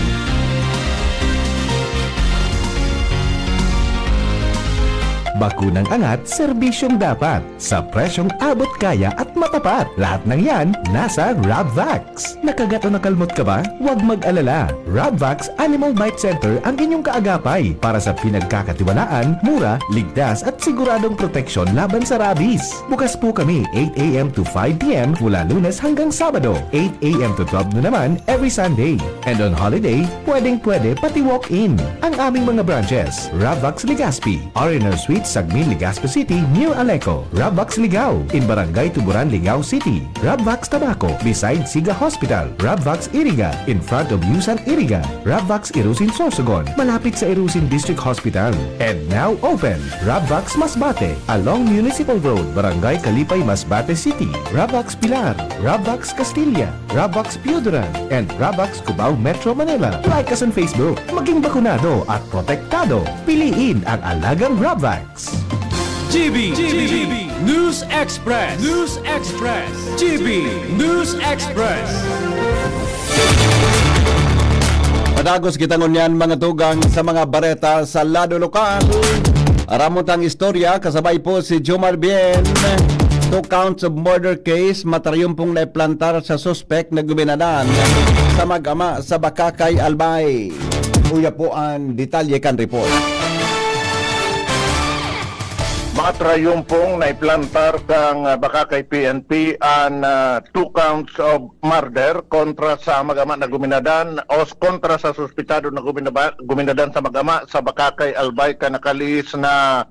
Bakunang angat, serbisyong dapat, sa presyong abot kaya at matapat. Lahat ng yan, nasa Rabvax. Nakagat o nakalmot ka ba? Huwag mag-alala. Rabvax Animal Bite Center ang inyong kaagapay para sa pinagkakatiwalaan, mura, ligtas at siguradong proteksyon laban sa rabies. Bukas po kami eight a m to five p m mula Lunes hanggang Sabado, eight a m to twelve noon naman every Sunday. And on holiday, pwedeng-pwede pati walk-in. Ang aming mga branches, Rabvax Legazpi, R and R Suite, Sagmin, Legazpi City, near Aleco. Rabvax Ligao, in Barangay Tuburan, Ligao City. Rabvax Tabaco, beside Siga Hospital. Rabvax Iriga, in front of Yusan Iriga. Rabvax Irusin Sorsogon, malapit sa Irusin District Hospital. And now open, Rabvax Masbate, along Municipal Road, Barangay Kalipay, Masbate City. Rabvax Pilar, Rabvax Castilla, Rabvax Pioduran, and Rabvax Cubao, Metro Manila. Like us on Facebook. Maging bakunado at protektado. Piliin ang alagang Rabvax. G B, G B, News Express, News Express, G B News Express. Padagos kita ngunyan, mga tugang, sa mga bareta sa lado lokal. Aramon tang istorya, kasabay po si Jomar Bien. Two counts of murder case, matarayumpong naiplantar sa suspek na guminadan sa mag-ama sa Bacacay, Albay. Uya po an detalye kan report. Matarayumpong naiplantar kan, ah, Bacacay P N P an, ah, two counts of murder kontra sa mag-ama na guminadan o s-, kontra sa suspitado na guminaba-, guminadan sa mag-ama sa Bacacay, Albay, kan nakalihis na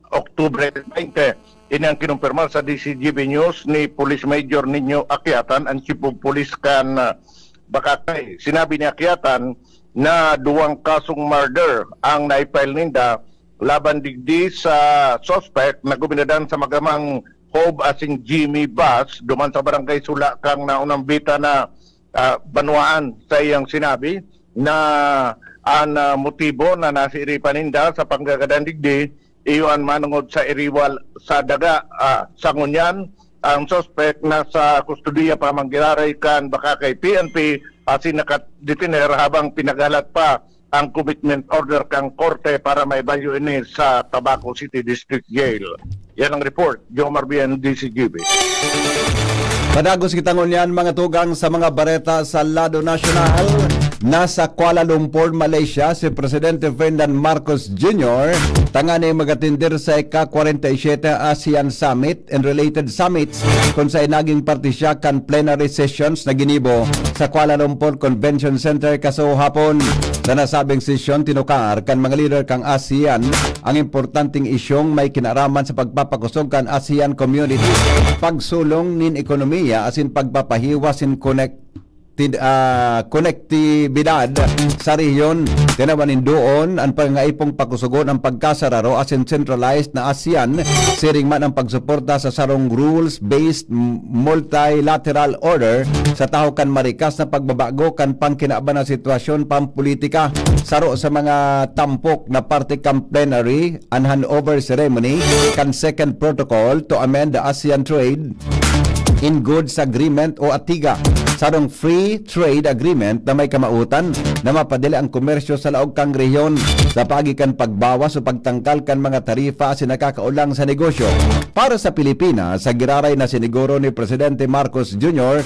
Oktubre twenty. Ini ang kinumpirmar sa D Z G B News ni Police Major Nino Aquiatan, ang Chief of Police kan, ah, Bacacay. Sinabi ni Aquiatan na duwang kasong murder ang naipile ninda laban digdi sa suspect na guminadan sa mag-amang Hob asin Jimmy Bas duman sa Barangay Sula kan naunang bita na, ah, banwaan. Sa iyang sinabi na an, ah, motibo na nasiiripan ninda sa panggagadan digdi, iyo an manongod sa iriwal sa daga. Ah, sa ngunyan, ang suspek nasa kustodiya pa man giraray kan Bacacay P N P asin nakadetener habang pinaghalat pa ang commitment order kan korte para maibayo ini sa Tabaco City District Jail. Yan ang report, Jomar Bien, D Z G B. Padagos kita ngunyan, mga tugang, sa mga bareta sa lado nasyonal. Nasa Kuala Lumpur, Malaysia, si Presidente Ferdinand Marcos Junior tanganing mag-atender sa ika-kwarenta y siyete ASEAN Summit and related summits, kun saen naging parte siya kan plenary sessions na ginibo sa Kuala Lumpur Convention Center kasuhapon. Sa nasabing sesyon, tinukar kan mga lider kan ASEAN ang importanteng isyung may kinaraman sa pagpapakosog kan ASEAN community, pagsulong nin ekonomiya asin pagpapahiwas nin konek-, tid-, ah, konektibidad sa rehiyon. Tinawan nin duon an pangangaipong pakusugon ang pagkasararo asin centralized na ASEAN, siring man ang pagsuporta sa sarong rules-based m-, multilateral order sa tahaw kan marikas na pagbabago kan pangkinaban na sitwasyon pampolitika. Saro sa mga tampok na parte kan plenary, an handover ceremony kan Second Protocol to amend the ASEAN Trade in Goods Agreement o ATIGA, sarong free trade agreement na may kamawotan na mapadali ang komersyo sa laog kan rehiyon sa paagi kan pagbawas o pagtanggal kan mga tarifa asin nakakaolang sa negosyo. Para sa Pilipinas, sa giraray na siniguro ni Presidente Marcos Junior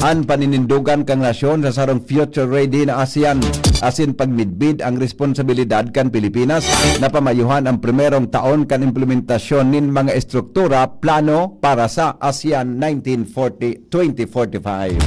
an paninindogan kan nasyon sa sarong future ready na ASEAN asin pagmidbid ang responsibilidad kan Pilipinas na pamayuhan ang primerong taon kan implementasyon nin mga estruktura plano para sa ASEAN nineteen forty, twenty forty-five.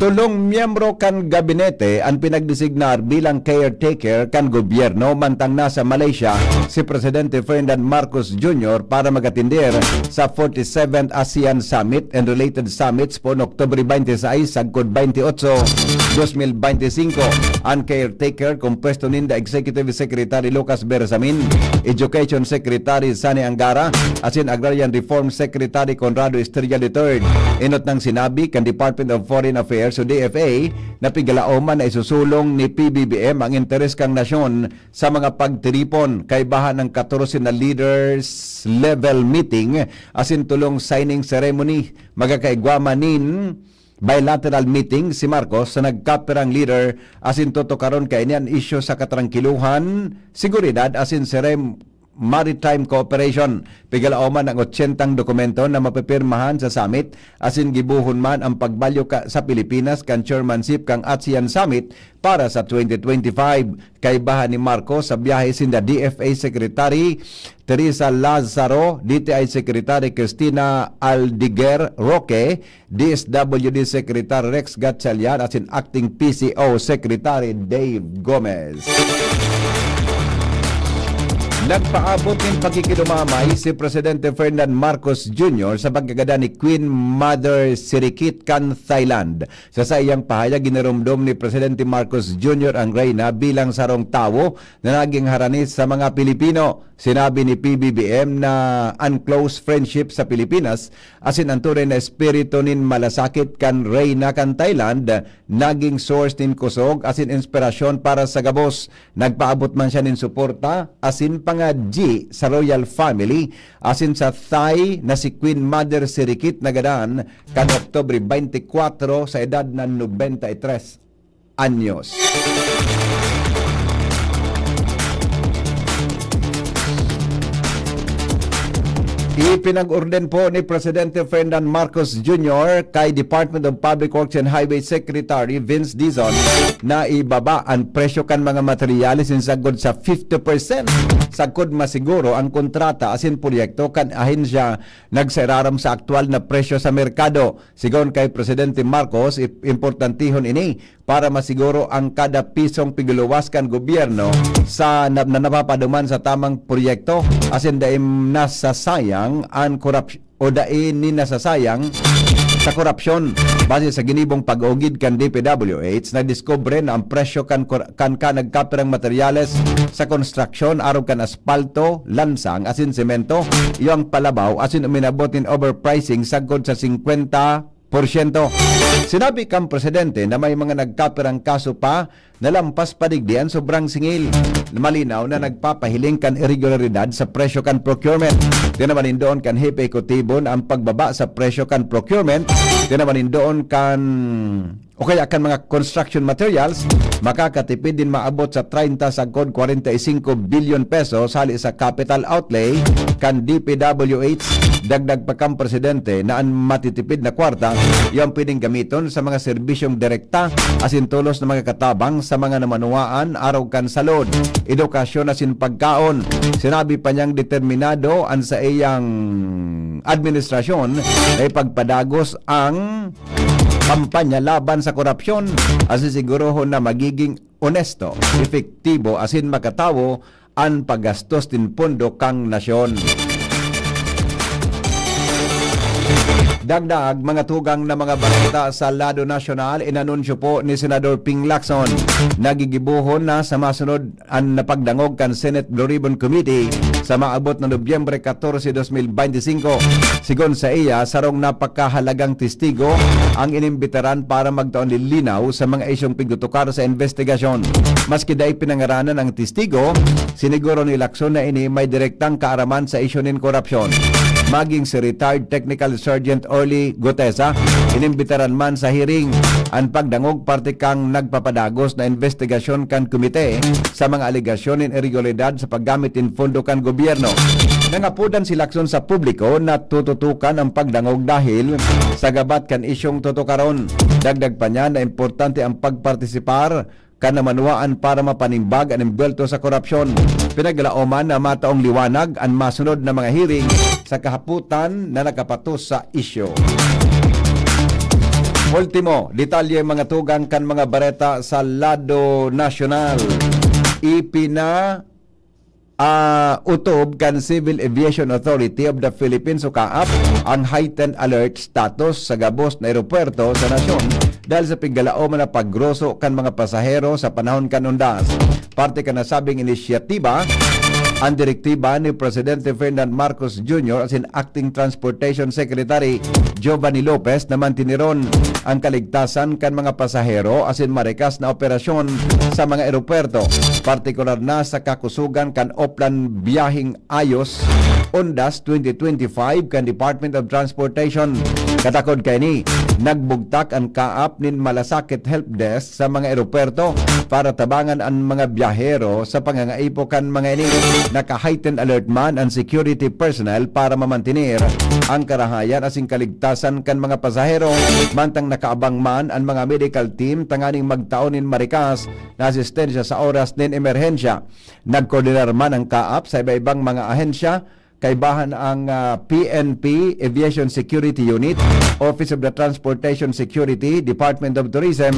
Tulong miyembro kan gabinete an pinagdesignar bilang caretaker kan gobyerno mantang nasa Malaysia si Presidente Ferdinand Marcos Junior para magatender sa forty-seventh ASEAN Summit and related summits poon Oktubre twenty-six sagkod twenty-eight, twenty twenty-five. An caretaker, kompwesto ninda Executive Secretary Lucas Bersamin, Education Secretary Sani Angara, asin Agrarian Reform Secretary Conrado Estrella the third. Enot nang sinabi kan Department of Foreign Affairs o D F A na pigalaoman na isusulong ni P B B M ang interes kan nasyon sa mga pagtiripon. Kaibahan ang katorse na leaders level meeting asin tulong signing ceremony. Magkakaigwa man nin bilateral meeting si Marcos sa nagkapirang leader asin tutukaron kaini an isyu sa katrangkilohan, seguridad asin sirem maritime cooperation. Pigalaoman ang otsentang dokumento na mapipirmahan sa summit asin gibohon man ang pagbalyo ka, sa Pilipinas kan chairmanship kan ASEAN Summit para sa twenty twenty-five. Kaibahan ni Marcos sa biyahe sinda D F A Secretary Teresa Lazaro, D T I Secretary Cristina Aldeguer Roque, D S W D Secretary Rex Gatchalian asin Acting P C O Secretary Dave Gomez. Nagpaabot nin pakikidumamay si Presidente Ferdinand Marcos Junior sa pagkagadan ni Queen Mother Sirikit kan Thailand. Sa saiyang pahayag, giniromdom ni Presidente Marcos Junior ang reyna bilang sarong tawo na naging harani sa mga Pilipino. Sinabi ni P B B M na an close friendship sa Pilipinas asin an tunay na espiritu nin malasakit kan reyna kan Thailand naging source nin kusog asin inspirasyon para sa gabos. Nagpaabot man siya nin suporta asin pangadyi sa royal family asin sa Thai na si Queen Mother Sirikit na gadan kan Oktubre twenty-four sa edad na nobenta y tres anyos. Ipinag-orden po ni Presidente Ferdinand Marcos Junior kay Department of Public Works and Highway Secretary Vince Dizon na ibaba an presyo kan mga materyales nin sagkod sa fifty percent sagkod masiguro ang kontrata asin proyekto kan ahensya nagsairarom sa aktual na presyo sa merkado. Sigon kay Presidente Marcos, ip-, importantihon ini para masiguro ang kada pisong pigluwas kan gobyerno sa na, na napapaduman sa tamang proyekto asin dai nasasayang an korupsyon o dai ni nasasayang sa korupsyon. Base sa ginibong pag-ugid kan D P W H, nadiskubre na ang presyo kan kor-, kan ka nagkapirang materyales sa konstruksyon arog kan aspalto, lansang asin semento, iyo ang palabaw asin uminabot nin overpricing sagkod sa singkwenta porsyento. Sinabi kan presidente na may mga nagkapirang kaso pa na lampas pa digdi an sobrang singil. Malinaw na nagpapahiling kan iregularidad sa presyo kan procurement. Tinaman nindoon kan Hepe Ehekutibo na ang pagbaba sa presyo kan procurement, tinaman nindoon kan o kaya kan mga construction materials, makakatipid din maabot sa treinta sagkod kwarenta y singko bilyon pesos hali sa capital outlay kan D P W H. Dagdag pa kan presidente na an matitipid na kwarta, iyo ang pwedeng gamiton sa mga serbisyong direkta asin tolos na mga katabang sa mga namanuwaan arog kan salud, edukasyon asin pagkaon. Sinabi pa niyang determinado an saiyang administrasyon na ipagpadagos ang kampanya laban sa korupsyon asin sigurohon na magiging onesto, epektibo asin makatawo an paggastos nin pondo kan nasyon. Dagdag, mga tugang na mga bareta sa lado nasyonal, inanunsyo po ni Senador Ping Lacson na gigibohon na sa masunod an napagdangog kan Senate Blue Ribbon Committee sa maabot na Nobyembre katorse, dos mil bente singko. Sigon sa iya, sarong napakahalagang testigo ang inimbitaran para magtao nin linaw sa mga isyong pigtutukar sa investigasyon. Maski dai pinangaranan ang testigo, siniguro ni Lacson na ini may direktang kaaraman sa isyu nin korupsyon. Maging si retired Technical Sergeant Orly Gutesa, inimbitaran man sa hearing. An pagdangog parte kan nagpapadagos na investigasyon kan komite sa mga alegasyon nin iregularidad sa paggamit nin pondo kan gobyerno. Nangapodan si Lacson sa publiko na tututukan ang pagdangog dahil sa gabat kan isyong tutukaron. Dagdag pa niya na importante ang pagpartisipar kan namanwaan para mapanimbag an embuwelto sa korupsyon. Pinaglalaoman na mataong liwanag an masunod na mga hearing sa kahapotan na nakapatos sa isyu. Ultimo, detalye, mga tugang, kan mga bareta sa lado nasyonal. Ipina ah, utob kan Civil Aviation Authority of the Philippines o CAAP ang heightened alert status sa gabos na eropuwerto sa nasyon dahil sa piggalaoman na pagroso kan mga pasahero sa panahon kan undas. Parte kan nasabing inisyatiba, ang direktiba ni Presidente Ferdinand Marcos Junior asin Acting Transportation Secretary Giovanni Lopez na mantiniron ang kaligtasan kan mga pasahero asin marikas na operasyon sa mga eropuwerto, partikular na sa kakusogan kan Oplan Biyaheng Ayos, undas, twenty twenty-five kan Department of Transportation. Katakod kaini, nagbugtak an CAAP nin Malasakit Help Desk sa mga eropuwerto para tabangan an mga biyahero sa pangangaipo kan mga ini. Naka-heightened alert man an security personnel para mamantener ang karahayan asin kaligtasan kan mga pasahero, mantang nakaabang man an mga medical team tanganing magtao nin marikas na asistensya sa oras nin emerhensya. Nagkoordinar man ang CAAP sa iba-ibang mga ahensya, kaibahan ang, ah, P N P Aviation Security Unit, Office of the Transportation Security, Department of Tourism,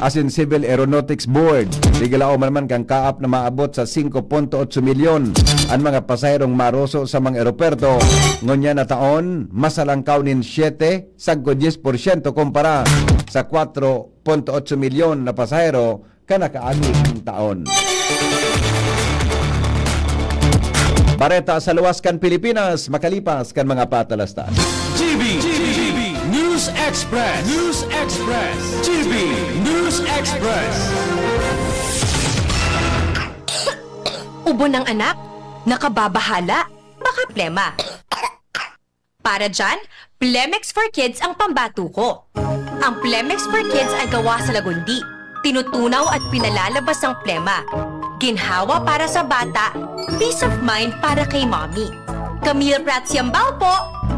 asin Civil Aeronautics Board. Pigalaoman man kan CAAP na maabot sa singko punto otso milyon an mga pasaherong maroso sa mga eropuwerto. Ngunyan na taon, masalangkaw nin siyete sagkod dyes porsyento kumpara sa kwatro punto otso milyon na pasahero kan nakaaging taon. Bareta sa luwas kan Pilipinas, makalipas kan mga patalastas. G B, G B, News Express, News Express, G B News Express. Ubo ng anak, nakababahala, baka plema. Para dyan, Plemex for Kids ang pambato ko. Ang Plemex for Kids ay gawa sa lagundi, tinutunaw at pinalalabas ang plema. Ginhawa para sa bata, peace of mind para kay mommy. Camille Prats Yambao po,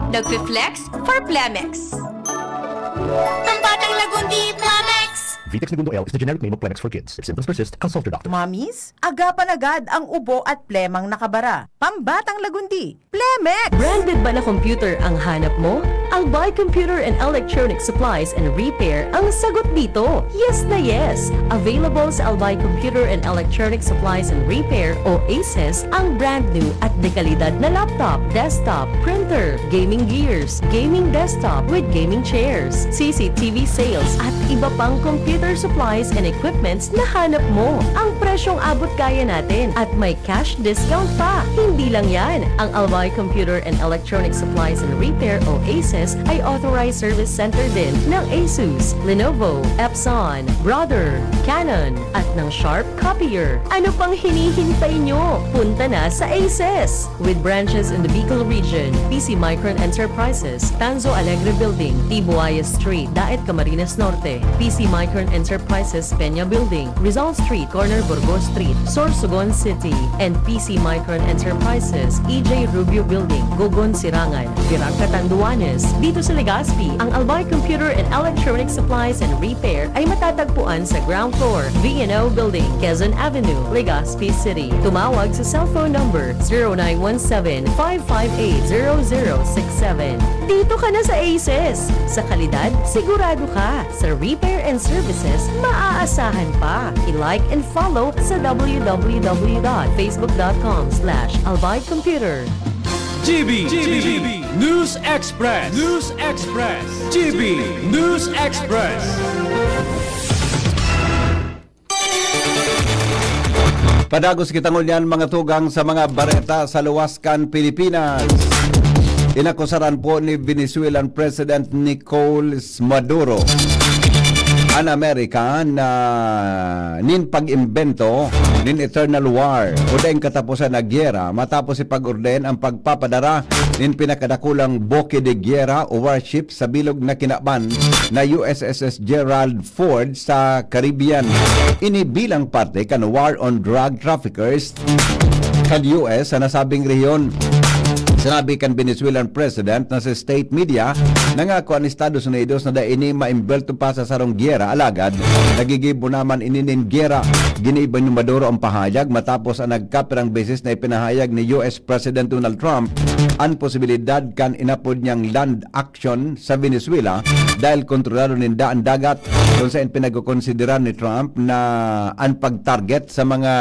nagfi-flex for Plemex. Pambatang lagundi, Plemex! Vitex Negundo L is the generic name of Plemex for Kids. If symptoms persist, consult your doctor. Mommies, agapan agad ang ubo at plemang nakabara. Pambatang lagundi, Plemex! Branded ba na computer ang hanap mo? Albay Computer and Electronic Supplies and Repair ang sagot dito. Yes na yes! Available sa Albay Computer and Electronic Supplies and Repair o ACES ang brand new at dekalidad na laptop, desktop, printer, gaming gears, gaming desktop with gaming chairs, C C T V sales at iba pang computer supplies and equipments na hanap mo. Ang presyong abot kaya natin at may cash discount pa. Hindi lang yan, ang Albay Computer and Electronic Supplies and Repair o ACES ay authorized service center din ng Asus, Lenovo, Epson, Brother, Canon, at ng Sharp Copier. Ano pang hinihintay nyo? Punta na sa ACES! With branches in the Bicol region, P C Micron Enterprises, Tanzo Alegre Building, Tibuayas Street, Daet, Camarines Norte, P C Micron Enterprises, Peña Building, Rizal Street, corner Burgos Street, Sorsogon City, and P C Micron Enterprises, E J Rubio Building, Gogon, Sirangan, Virac, Catanduanes. Dito sa Legazpi, ang Albay Computer and Electronic Supplies and Repair ay matatagpuan sa ground floor, V and O Building, Quezon Avenue, Legazpi City. Tumawag sa cellphone number zero nine one seven, five five eight, zero zero six seven. Dito ka na sa ACES! Sa kalidad, sigurado ka. Sa repair and services, maaasahan pa. I-like and follow sa w w w dot facebook dot com slash albay computer. G B, G B, News Express, News Express, G B News Express. Padagos kita ngunyan, mga tugang, sa mga bareta sa luwas kan Pilipinas. Inakusaran po ni Venezuelan President Nicolas Maduro an Amerika na nin pag-imbento nin eternal war o daing kataposan na giyera matapos ipag-orden ang pagpapadara nin pinakadakulang buke de giyera o warship sa bilog na kinaban na U S S Gerald Ford sa Caribbean. Ini bilang parte kan war on drug traffickers kan U S sa nasabing rehiyon. Sinabi kan Venezuelan President na sa state media, nangako an Estados Unidos na dai ini maimbelto pa sa sarong giyera, alagad nagigibo naman ini nin giyera. Ginibo ni Maduro ang pahayag matapos ang nagkapirang beses na ipinahayag ni U S President Donald Trump an posibilidad kan inapod niyang land action sa Venezuela dahil kontrolado ninda an dagat, kung saan pinagkokonsiderar ni Trump na an pag-target sa mga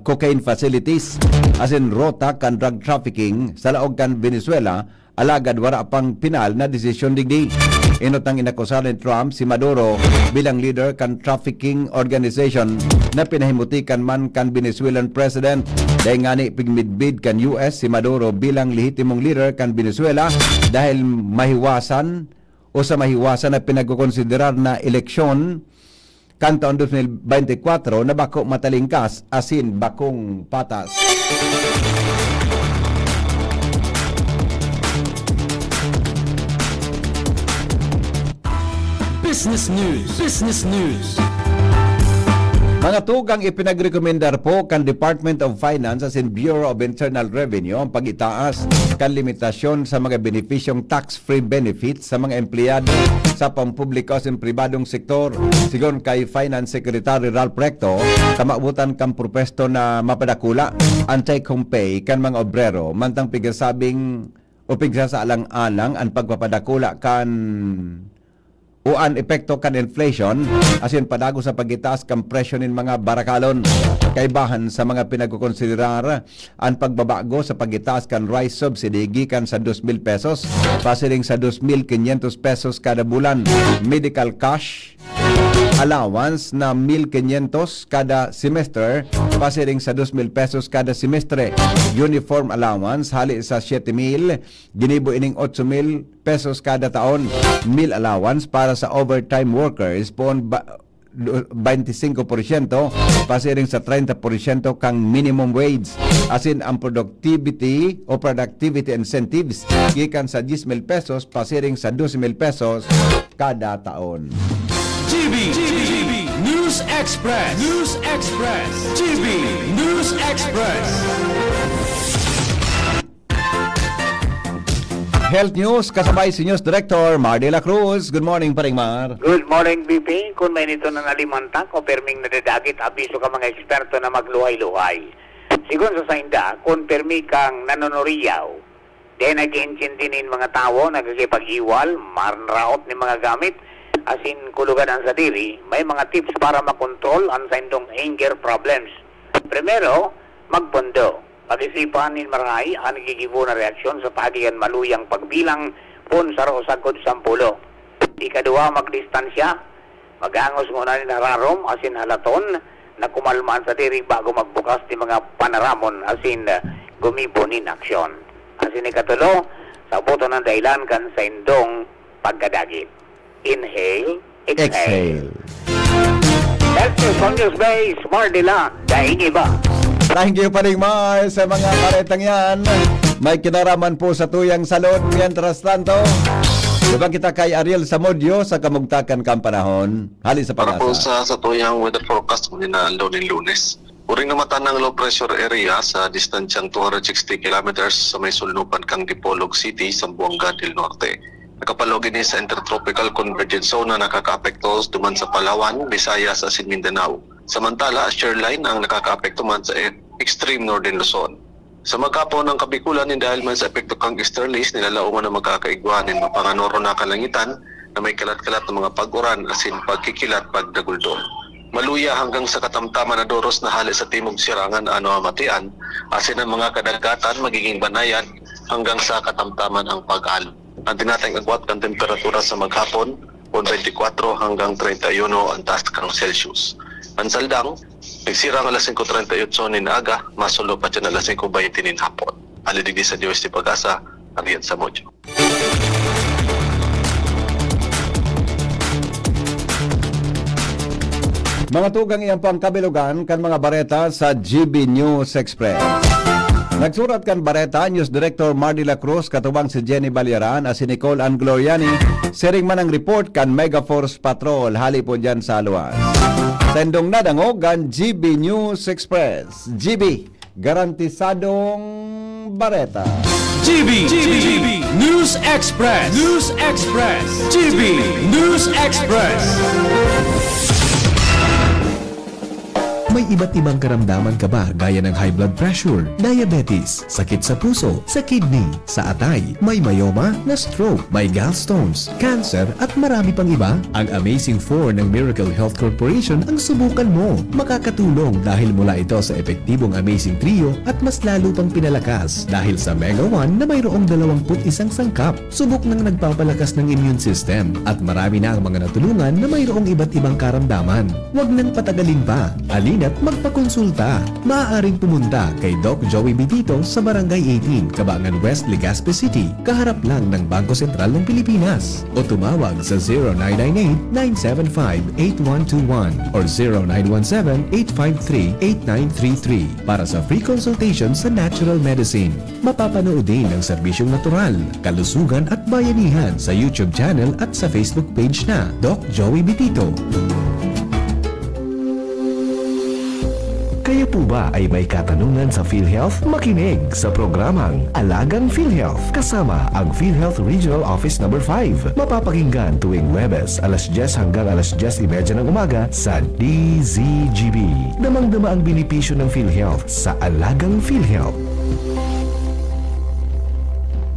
cocaine facilities asin rota kan drug trafficking sa laog kan Venezuela, alagad wara pang pinal na desisyon digdi. Enot nang inakusar ni Trump si Maduro bilang leader kan trafficking organization na pinahimutikan man kan Venezuelan president. Dai ngani pigmidbid kan U S si Maduro bilang lehitimong leader kan Venezuela dahil mahiwasan o sa mahiwasan na pinagkokonsiderar na eleksyon kan taon dos mil bente kwatro na bako matalingkas asin bakong patas. Business News. Business News. Mga tugang, ipinagrekomendar po kan Department of Finance asin Bureau of Internal Revenue ang pag-itaas kan limitasyon sa mga benepisyong tax-free benefits sa mga empleyado sa pampubliko asin pribadong sektor. Sigon kay Finance Secretary Ralph Recto, kamawotan kan propwesto na mapadakula an take-home pay kan mga obrero, mantang pigasabing o pigsasaalang-alang an pagpapadakula kan o an epekto kan inflation asin padagos sa pagitaas kan presyo nin mga barakalon. Kaibahan sa mga pinagkokonsiderar, an pagbabago sa pagitaas kan rice subsidy gikan sa dos mil pesos pasiring sa dos mil quinientos pesos kada bulan, medical cash allowance na mil quinientos kada semester pasiring sa dos mil pesos kada semestre, uniform allowance hali sa siete mil, ginibo ining otso mil pesos kada taon, meal allowance para sa overtime workers poon ba, du-, bainti singko porsyento pasiring sa treinta porsyento kan minimum wage, asin ang productivity o productivity incentives gikan sa diyes mil pesos pasiring sa dose mil pesos kada taon. G B, G B, News Express, News Express, G B News Express. Health News, kasabay si News Director Mar de la Cruz. Good morning, Paring Mar. Good morning, B P. Kun mainit na nalimantak o perming nadadagit, abiso ka mga eksperto na magluhay-luhay. Sigon sa sainda, kun permi kang nanunuriyaw, dai nag-iintindi nin mga tawo, nagkakipag-iwal, manraot nin mga gamit, asin kulugan an sadiri, may mga tips para makontrol an saindong anger problems. Primero, magpondo. Pag-isipan nin marahay an gigibo na reaksyon sa paagi kan maluyang pagbilang kun saro sagkod sampulo. Ikaduwa, magdistansya. Mag-angos ngona nin hararom asin halaton na kumalma an sadiri bago magbukas nin mga panaramon asin, ah, gumibo nin aksyon. Asin ikatulo, saboton an dahilan kan saindong pagkadagit. Inhale, exhale. Exhale. That's it, Congress Bay, Smart Dila, daing iba. Thank you, Paring Mar, sa mga karetang yan. May kinaraman po sa tuyang salud. Mientras tanto, diba kita kay Ariel Samudio sa kamugtakan kan panahon? Hali sa Para po pag-asa. Sa, sa tuyang weather forecast, muli na aldaw nin Lunes. Uring namatan ang low pressure area sa distansyang two hundred sixty kilometers sa may sulnupan kan Dipolog City, Zamboanga del Norte. Nakapalog ini sa Intertropical Convergence Zone na nakakaapekto duman sa Palawan, Visayas, asin Mindanao. Samantala, shear line ang nakakaapekto man sa e-, extreme northern Luzon. Sa maghapon, ang Kabikulan, nin dahil man sa epekto kan easterlies, nilalaoman na magkakaigwa nin mapanganoro na kalangitan na may kalat-kalat na mga pag-uran asin pagkikilat pagdaguldol. Maluya hanggang sa katamtaman na doros na hale sa timog sirangan ano mamatian, asin ang mga kadagatan magiging banayad hanggang sa katamtaman ang pag-alo. An tinatayong agwat kan temperatura sa maghapon, pon twenty-four hanggang treinta y uno ang taas kan Celsius. An saldang, nagsirang alas singko treinta y ocho nin aga, masulo pa diyan alas singko baynte nin hapon. Ali digdi sa D O H T Pag-asa, Arian Samudio. Mga tugang, iyan po ang kabilugan kan mga bareta sa G B News Express. Nagsurat kan bareta, News Director Mardy La Cruz, katubang si Jenny Baliaran, asin Nicole Angloriani, siring man ang report kan Mega Force Patrol, hali po dyan sa luwas. Sendong nadangog an G B News Express. G B, garantisadong bareta. G B, G B, News Express, News Express, G B News Express. May iba't ibang karamdaman ka ba, gaya ng high blood pressure, diabetes, sakit sa puso, sa kidney, sa atay, may myoma, na-stroke, may gallstones, cancer, at marami pang iba? Ang Amazing Four ng Miracle Health Corporation ang subukan mo. Makakatulong dahil mula ito sa epektibong Amazing Trio at mas lalo pang pinalakas dahil sa Mega One na mayroong dalawampu't isang sangkap. Subok nang nagpapalakas ng immune system at marami na ang mga natulungan na mayroong iba't ibang karamdaman. Huwag nang patagalin pa. Halina't magpakonsulta. Maaaring pumunta kay Doc Joey Bitito sa Barangay eighteen, Cabangan West, Legazpi City, kaharap lang ng Bangko Sentral ng Pilipinas. O tumawag sa zero nine nine eight, nine seven five, eight one two one or zero nine one seven, eight five three, eight nine three three para sa free consultation sa natural medicine. Mapapanood din ang serbisyong natural, kalusugan at bayanihan sa YouTube channel at sa Facebook page na Doc Joey Bitito. Kayo po ba ay may katanungan sa PhilHealth? Makinig sa programang Alagang PhilHealth kasama ang PhilHealth Regional Office Number five. Mapapakinggan tuwing Huwebes, alas dyes hanggang alas dyes y media ng umaga sa D Z G B. Damang-dama ang benepisyo ng PhilHealth sa Alagang PhilHealth.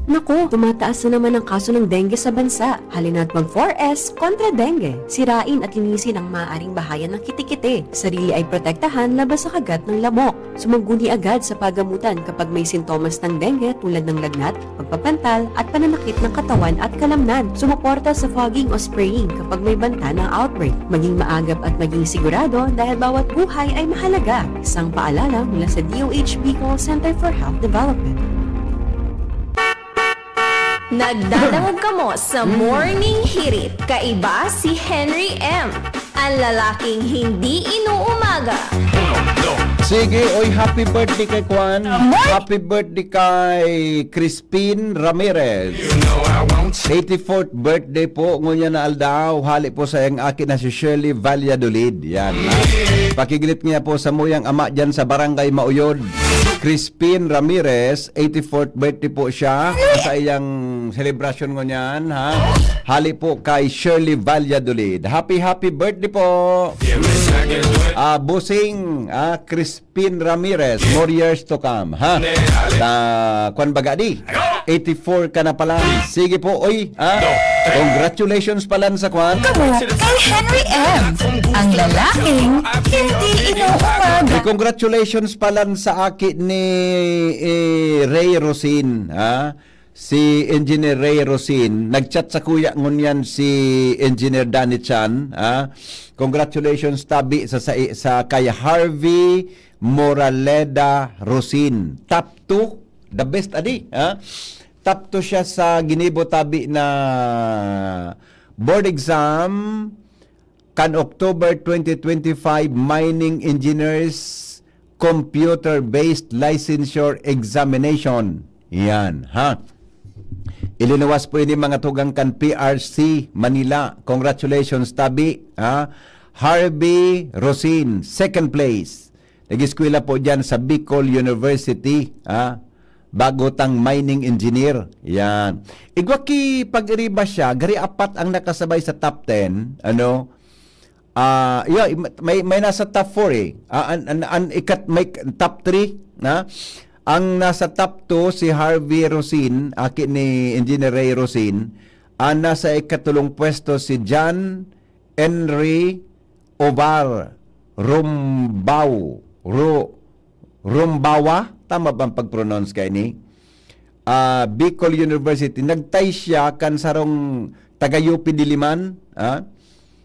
Naku, tumataas na naman ang kaso ng dengue sa bansa. Halina't mag four S kontra dengue. Sirain at linisin ang maaaring bahayan ng kitikite. Sarili ay protektahan laban sa kagat ng lamok. Sumangguni agad sa pagamutan kapag may sintomas ng dengue tulad ng lagnat, pagpapantal, at pananakit ng katawan at kalamnan. Sumuporta sa fogging o spraying kapag may banta ng outbreak. Maging maagap at maging sigurado dahil bawat buhay ay mahalaga. Isang paalala mula sa D O H Bicol Center for Health Development. Nagdadangog kamo sa Morning Hirit, kaiba si Henry M, ang lalaking hindi inuumaga. Sige, oy, happy birthday kay Kwan. Morning! Happy birthday kay Crispin Ramirez. Eighty-fourth birthday po, ngunyan na aldaw. Hali po sa iyang aki na si Shirley Valladolid. Yan, ha? Pakiglit niya po sa muyang ama dyan sa Barangay Mauyod. Crispin Ramirez, eighty-fourth birthday po siya. Sa iyang selebrasyon ngunyan, ha? Hali po kay Shirley Valladolid. Happy, happy birthday po! Ah, Busing, ah, Crispin Ramirez, more years to come, ha? Sa, kwan baga di? Eighty-four ka na pala. Sige po, oy, ha? Congratulations pala sa kwan. Kamo kay Henry M, ang lalaking hindi inuumaga. Eh, congratulations pala sa aki ni, eh, Ray Rosin, ha? Si Engineer Ray Rosin. Nag-chat sakuya ngunyan si Engineer Danny Chan, ha? Congratulations, tabi, sa, sa, sa kay Harvey Moraleda Rosin. Top two, the best, adi, ha? Top two siya sa ginibo tabi na board exam kan October twenty twenty-five Mining Engineers Computer-Based Licensure Examination. Yan, ha? Ilinuwas po ini mga tugang kan P R C Manila. Congratulations, tabi, ha? Harvey Rosin, second place. Nag-eskwela po dyan sa Bicol University, ha? Bago tang mining engineer. Yan. Igwa ki pag-iriba siya, gari apat ang nakasabay sa top ten, ano? Ah, yeah, may, may nasa top four eh. Ah, an, an, an ikat, may top three, na? Ang nasa top two si Harvey Rosin, aki ni Engineer Ray Rosin. Ang nasa ikatulong pwesto si John Henry Ovar Rumbao, Ru-, Rumbawa? Tama bang pag-pronounce kaini? ah, Bicol University. Nagtay siya kan sarong taga U P Diliman, ah.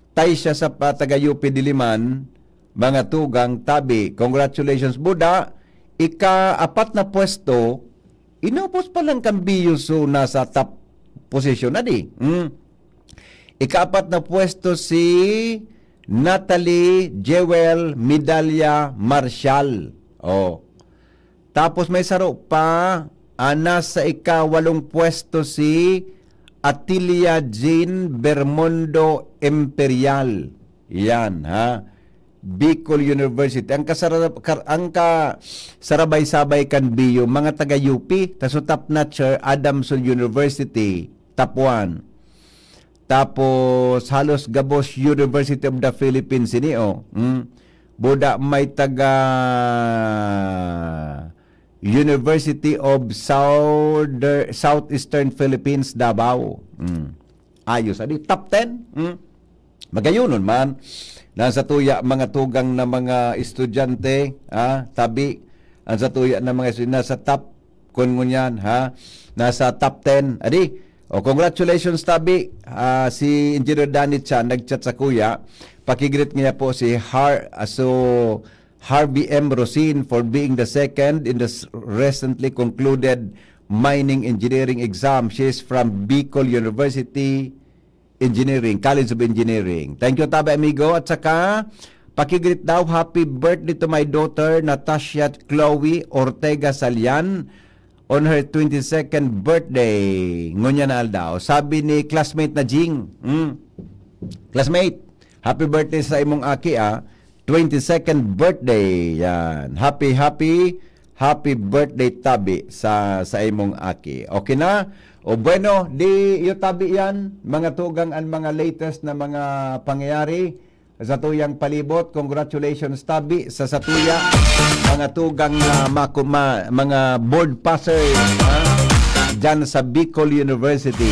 Tay siya sa pa-, taga U P Diliman, mga tugang, tabi. Congratulations, Buda. Ika-apat na pwesto, inubos pa lang kan Biyo, so nasa top position na di. Hmm. Ika-apat na pwesto si Natalie Jewel Medalla Marshall. Oh. Tapos may saro pa, ah, nasa ikawalong pwesto si Atilia Jean Bermondo Imperial. Yan, ha? Bicol University. Ang kasara-, kar-, ang kasarabay-sabay kan Biyo, mga taga U P, ta so top notcher, Adamson University, top one. Tapos, halos gabos University of the Philippines ini, oh. Hmm? Buda may taga University of Southern, Southeastern Philippines, Davao. Hmm. Ayos, adi, top ten. Hmm? Magayonon man. Nasa tuya, mga tugang na mga estudyante, ah, tabi. Ang sa tuya na mga estudyante, nasa top, kun ngunyan, ha? Nasa top ten. Adi, o, congratulations, tabi. Ah, si Engineer Danny Chan, nag-chat sa kuya. Pakigreet niya po si Har-, ah, so, Harvey M. Rosin for being the second in the s-, recently concluded mining engineering exam. She is from Bicol University Engineering, College of Engineering. Thank you, tabi, amigo. At saka, pakigreet daw, happy birthday to my daughter, Natasha Chloe Ortega Salian, on her twenty-second birthday. Ngunyan na aldaw. Sabi ni classmate na Jing, hmm, classmate, happy birthday sa imong aki, ah. Twenty-second birthday. Yan. Happy, happy, happy birthday, tabi, sa, sa imong aki. Okay na? O bueno, di iyo tabi yan. Mga tugang an mga latest na mga pangyayari sa tuyang palibot. Congratulations, tabi, sa satuya. Mga tugang na maku-, ma-, mga board passers, ha? Diyan sa Bicol University.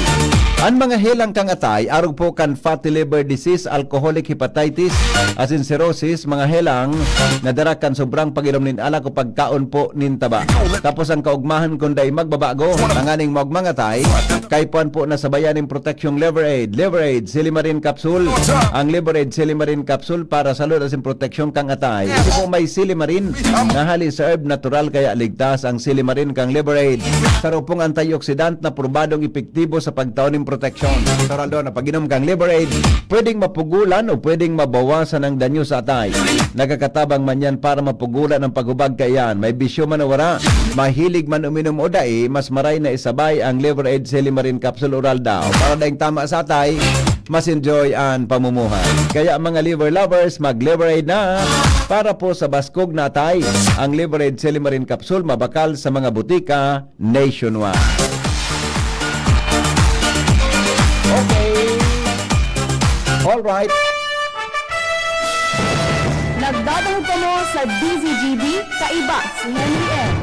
An mga helang kang atay, arog po kan fatty liver disease, alcoholic hepatitis, asin cirrhosis, mga helang na dara kan sobrang pag-inom nin alak o pagkaon po nin taba. Tapos ang kaugmahan kun dai magbabago, tanganing maugmang atay, kaipuhan po na sabayan nin proteksyong Liver Aid. Liver Aid, Silimarin Capsule. Ang Liver Aid, Silimarin Capsule para sa lud asin proteksyon kang atay. Ito po may silimarin na hali sa herb natural kaya ligtas ang silimarin kang Liver Aid. Saro pong antioxidant na probadong epektibo sa pagtao nin proteksyon. Sa raldo na pag-inom kang Liver Aid, pwedeng mapugulan o pwedeng mabawasan ang danyo sa atay. Nagkakatabang man yan para mapugulan ang paghubag kaiyan. May bisyo man o wala, mahilig man uminom o dai, mas maray na isabay ang Liver Aid Silimarin Capsule Oral daw. Para daing tama sa atay, mas enjoy ang pamumuhay. Kaya mga liver lovers, mag-Liver Aid na para po sa baskog na atay. Ang Liver Aid Silimarin Capsule mabakal sa mga butika nationwide. Okay. All right. Nagdadangog kamo sa D Z G B, kaiba si Henry M.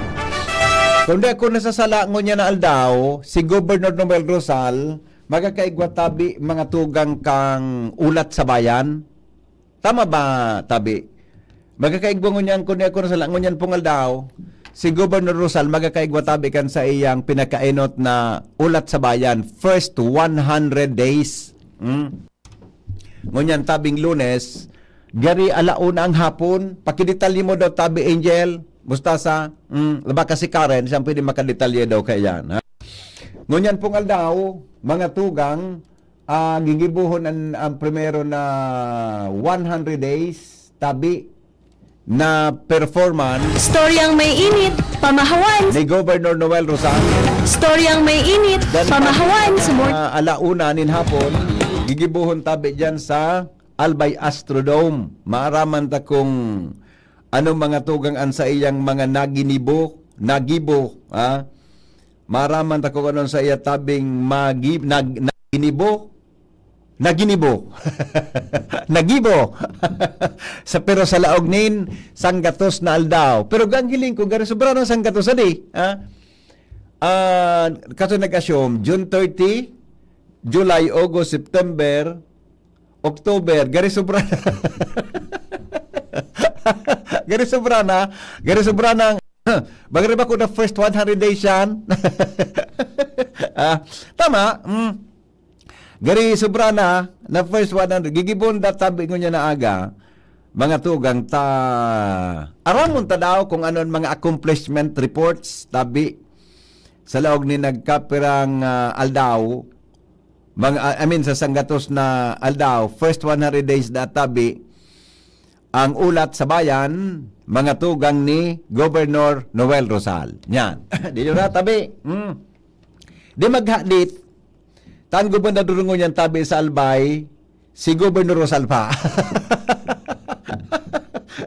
Kung di ako nasasala, ngunyan na aldaw, si Governor Noel Rosal, magkakaigwa tabi, mga tugang kang Ulat sa Bayan. Tama ba, tabi? Magkakaigwa ngunyan, kung di ako nasasala, ngunyan pong aldaw, si Governor Rosal, magkakaigwa tabi kan sa iyang pinakaenot na Ulat sa Bayan, first one hundred days. Hmm? Ngunyan, tabing Lunes, gari ala una ang hapon, pakidetalye mo daw, tabi Angel, Mustasa, mm, baka si Karen, siyang pwede makadetalye daw kaiyan, ha? Ngunyan pong aldaw, mga tugang, ah, gigibohon ang, ang primero na one hundred days, tabi, na performance Storyang may init, pamahawan. Ni Governor Noel Rosal. Storyang may init, Dan pamahawan sa mor- Ah, ala una nin hapon, gigibohon tabi diyan sa Albay Astrodome. Maaraman ta kung ano mga tugang an saiyang mga naginibo, nagibo, ha? Maaraman ta kung ano sa iya tabing magi-, nag-, naginibo, naginibo. Nagibo. Sa, pero sa laog nin sanggatos na aldaw. Pero ganggiling ko, gari sobra ng sanggatos, adi, ha? Ah, kaso nag-assume, June thirty, July, August, September, October, gari sobra. Gari sobra na, gari sobra na ang Bagay ba ko na first one hundred days yan? Ah, tama. Mm. Gari sobra na, na first one hundred. Gigibon da tabi ngunyan na aga, mga tugang ta, aramon ta daw kung ano ang mga accomplishment reports, tabi, sa laog ni nagkapirang, ah, aldaw, mga, I mean, sa sanggatos na aldaw, first one hundred days da tabi, ang ulat sa bayan, mga tugang ni Governor Noel Rosal. Yan. Di nyo na tabi. Hmm. Di maghadit. Tan gobernador ngunyan tabi sa Albay, si Governor Rosal pa.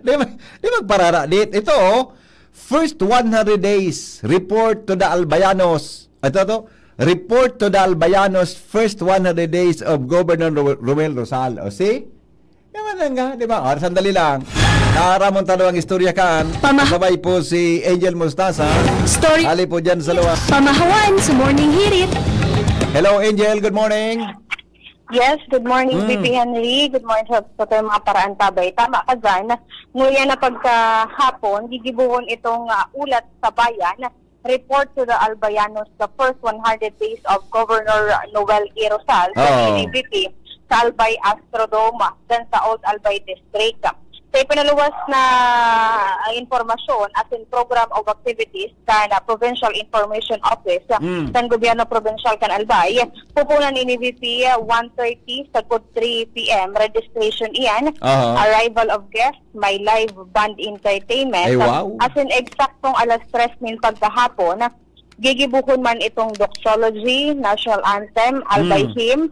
Di, ma- di magparara dit. Ito, oh, first one hundred days, report to the Albayanos. Ito to, report to the Albayanos, first one hundred days of Governor Ro- Romel Rosal. O, see? Naman lang nga, di ba? O, sandali lang. Naaramon talo ang istorya kan. Pama- Kasabay po si Angel Mustasa. Story. Ali po dyan sa luwa. Pamahawan sa Morning Hirit. Hello, Angel. Good morning. Yes, good morning, Mm. V P Henry. Good morning sa, sa mga paraantabay. Tama ka dyan. Nguya na pagkahapon, gigibuhon itong, ah, ulat sa bayan. Report to the Albayanos, the first one hundred days of Governor Noel A. Rosal sa Oo. G D B P sa Albay Astrodome, dan sa Old Albay District. Sa ipinaluwas na, ah, impormasyon, as in program of activities, kan, ah, Provincial Information Office, Mm. kan Gobyerno Probinsyal kan Albay, pupunan ini V P, ah, one thirty sagkod three P M registration iyan, Aha. arrival of guests, may live band entertainment. Ay, wow. As in, eksaktong alas tres nin pagkahapon, gigibuhon man itong doxology, national anthem, albay Mm. hymn,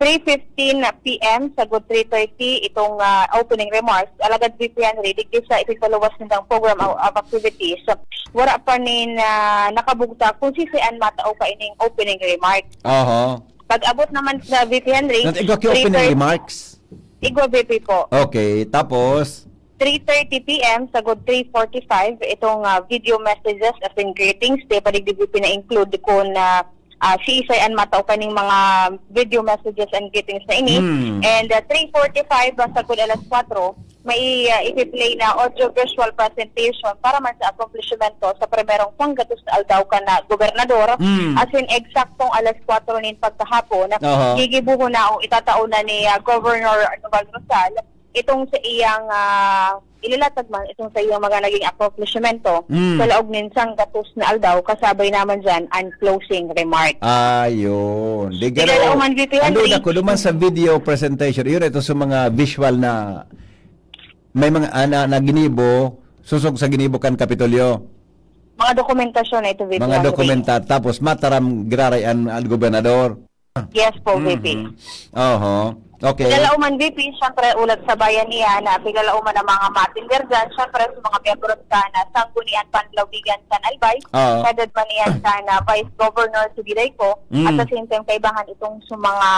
three fifteen P M sagkod three thirty itong, ah, opening remarks. Alagad V P Henry, digdi sa ipigpaluwas nindang program of, of activities, wala pa nin, ah, nakabugtak kung sisay an matao kaining opening remarks. Aha. Pag-abot naman sa V P Henry, Nat-, igwa ki opening three thirty remarks? Igwa V P po. Okay, tapos? Three thirty P M sagkod three forty-five, itong, ah, video messages as in greetings, di pa digdi pina-include kun, ah, ah, siisay an matao kaning mga video messages and greetings na ini. Hmm. And, ah, three forty-five, ah, sagkod alas kwatro, may, ah, ipi-play na audio-visual presentation para man sa akomplishmento sa primerong sanggatos na aldaw kan, ah, gobernador. Hmm. As in, eksaktong alas kwatro nin pagkahapon, Aha. gigibuhon na o itatao na ni, ah, Governor Noel Rosal itong sa iyang, ah, ilalatag man itong sa iyang mga naging akomplishmento Mm. sa laog nin sanggatos na aldaw, kasabay naman dyan ang closing remark. Ayun. Di Di garo, ka na uman, V P ano Henry. na ko, duman sa video presentation, yun ito sa mga visual na may mga, ah, na, na ginibo, susog sa ginibo kan Kapitolyo. Mga dokumentasyon na ito, V P Mga Henry. dokumenta, tapos mataram giraray an, an gobernador. Yes po, V P. Mhm. Oho. Okay. Sa Lauman, V P, siyempre, ulat sa bayan iyan na pigalauman ang mga matender dyan. Siyempre, sa mga miyembro kan Sanggunian Panlalawigan kan Albay, Oo. headed man iyan kan Vice Governor Subirayco, Mm. at sa same time, kaibahan itong sa mga,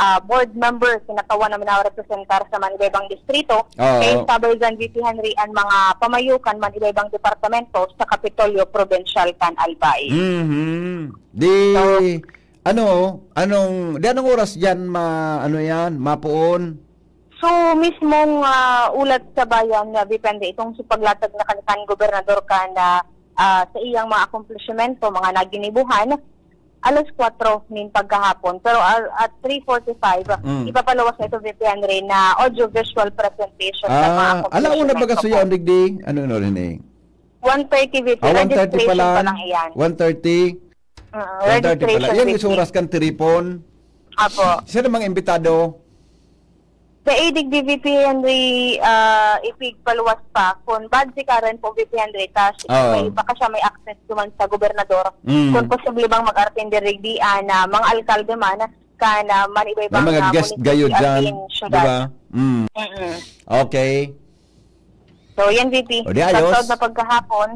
ah, board members, kinatawan na minarepresentar sa manibaybang distrito. Oo. Kaya sabay dyan, V P Henry, ang mga pamayukan manibaybang departamento sa Kapitolyo Provincial kan Albay. Mhm. Di, So, Ano, anong, di anong oras diyan ma-, ano yan, mapoon? So, mismong, ah, ulat sa bayan na depende itong sa paglatag na kan, kan gobernador kan, ah, ah, sa iyang mga akomplishmento, mga naginibuhan, alas kwatro nin pagkahapon. Pero, ah, at three forty-five, Mm. ipapaluwas na ito, V P Henry, na audio-visual presentation sa mga Ah, alauna ba akomplishmento kasuya po. Ang digdi? Ano, ano, rin eh? One thirty, V P. Ah, one thirty pa Registration pa lang. lang iyan. One thirty? Oo, One thirty pala. registration Yan, fifty. Isuras kan tiripon. Apo. Sino mang imbitado? Sa idig ni V P Henry, ah, ipigpaluwas pa. Kung bad si Karen po, V P Henry, tas Oo. may, baka siya may access duman sa gobernador. Mm. Kung posible bang mag-attend diri di, ah, na mga alkalde man, ka na man iba-ibang, May mga ah, guest munisipyo gayo at dyan, in di syudad. ba? Mm. Mm-mm. Okay. So, yan, V P. O, di ayos. Sa sunod na pagkahapon,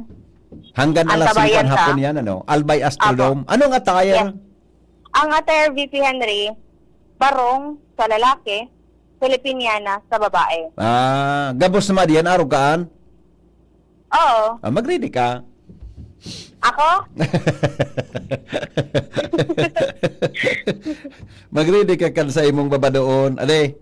Hanggang ang alas singko tabayan ang hapon ta. Yan, ano? Albay Astrodome. Apo. Anong attire? Yes. Ang attire, V P Henry, barong sa lalaki, Filipiniana sa babae. Ah, gabos naman diyan, araw kaan? Oo. Ah, mag-ready ka. Ako? Mag-ready ka kan sa imong babadoon. Ade?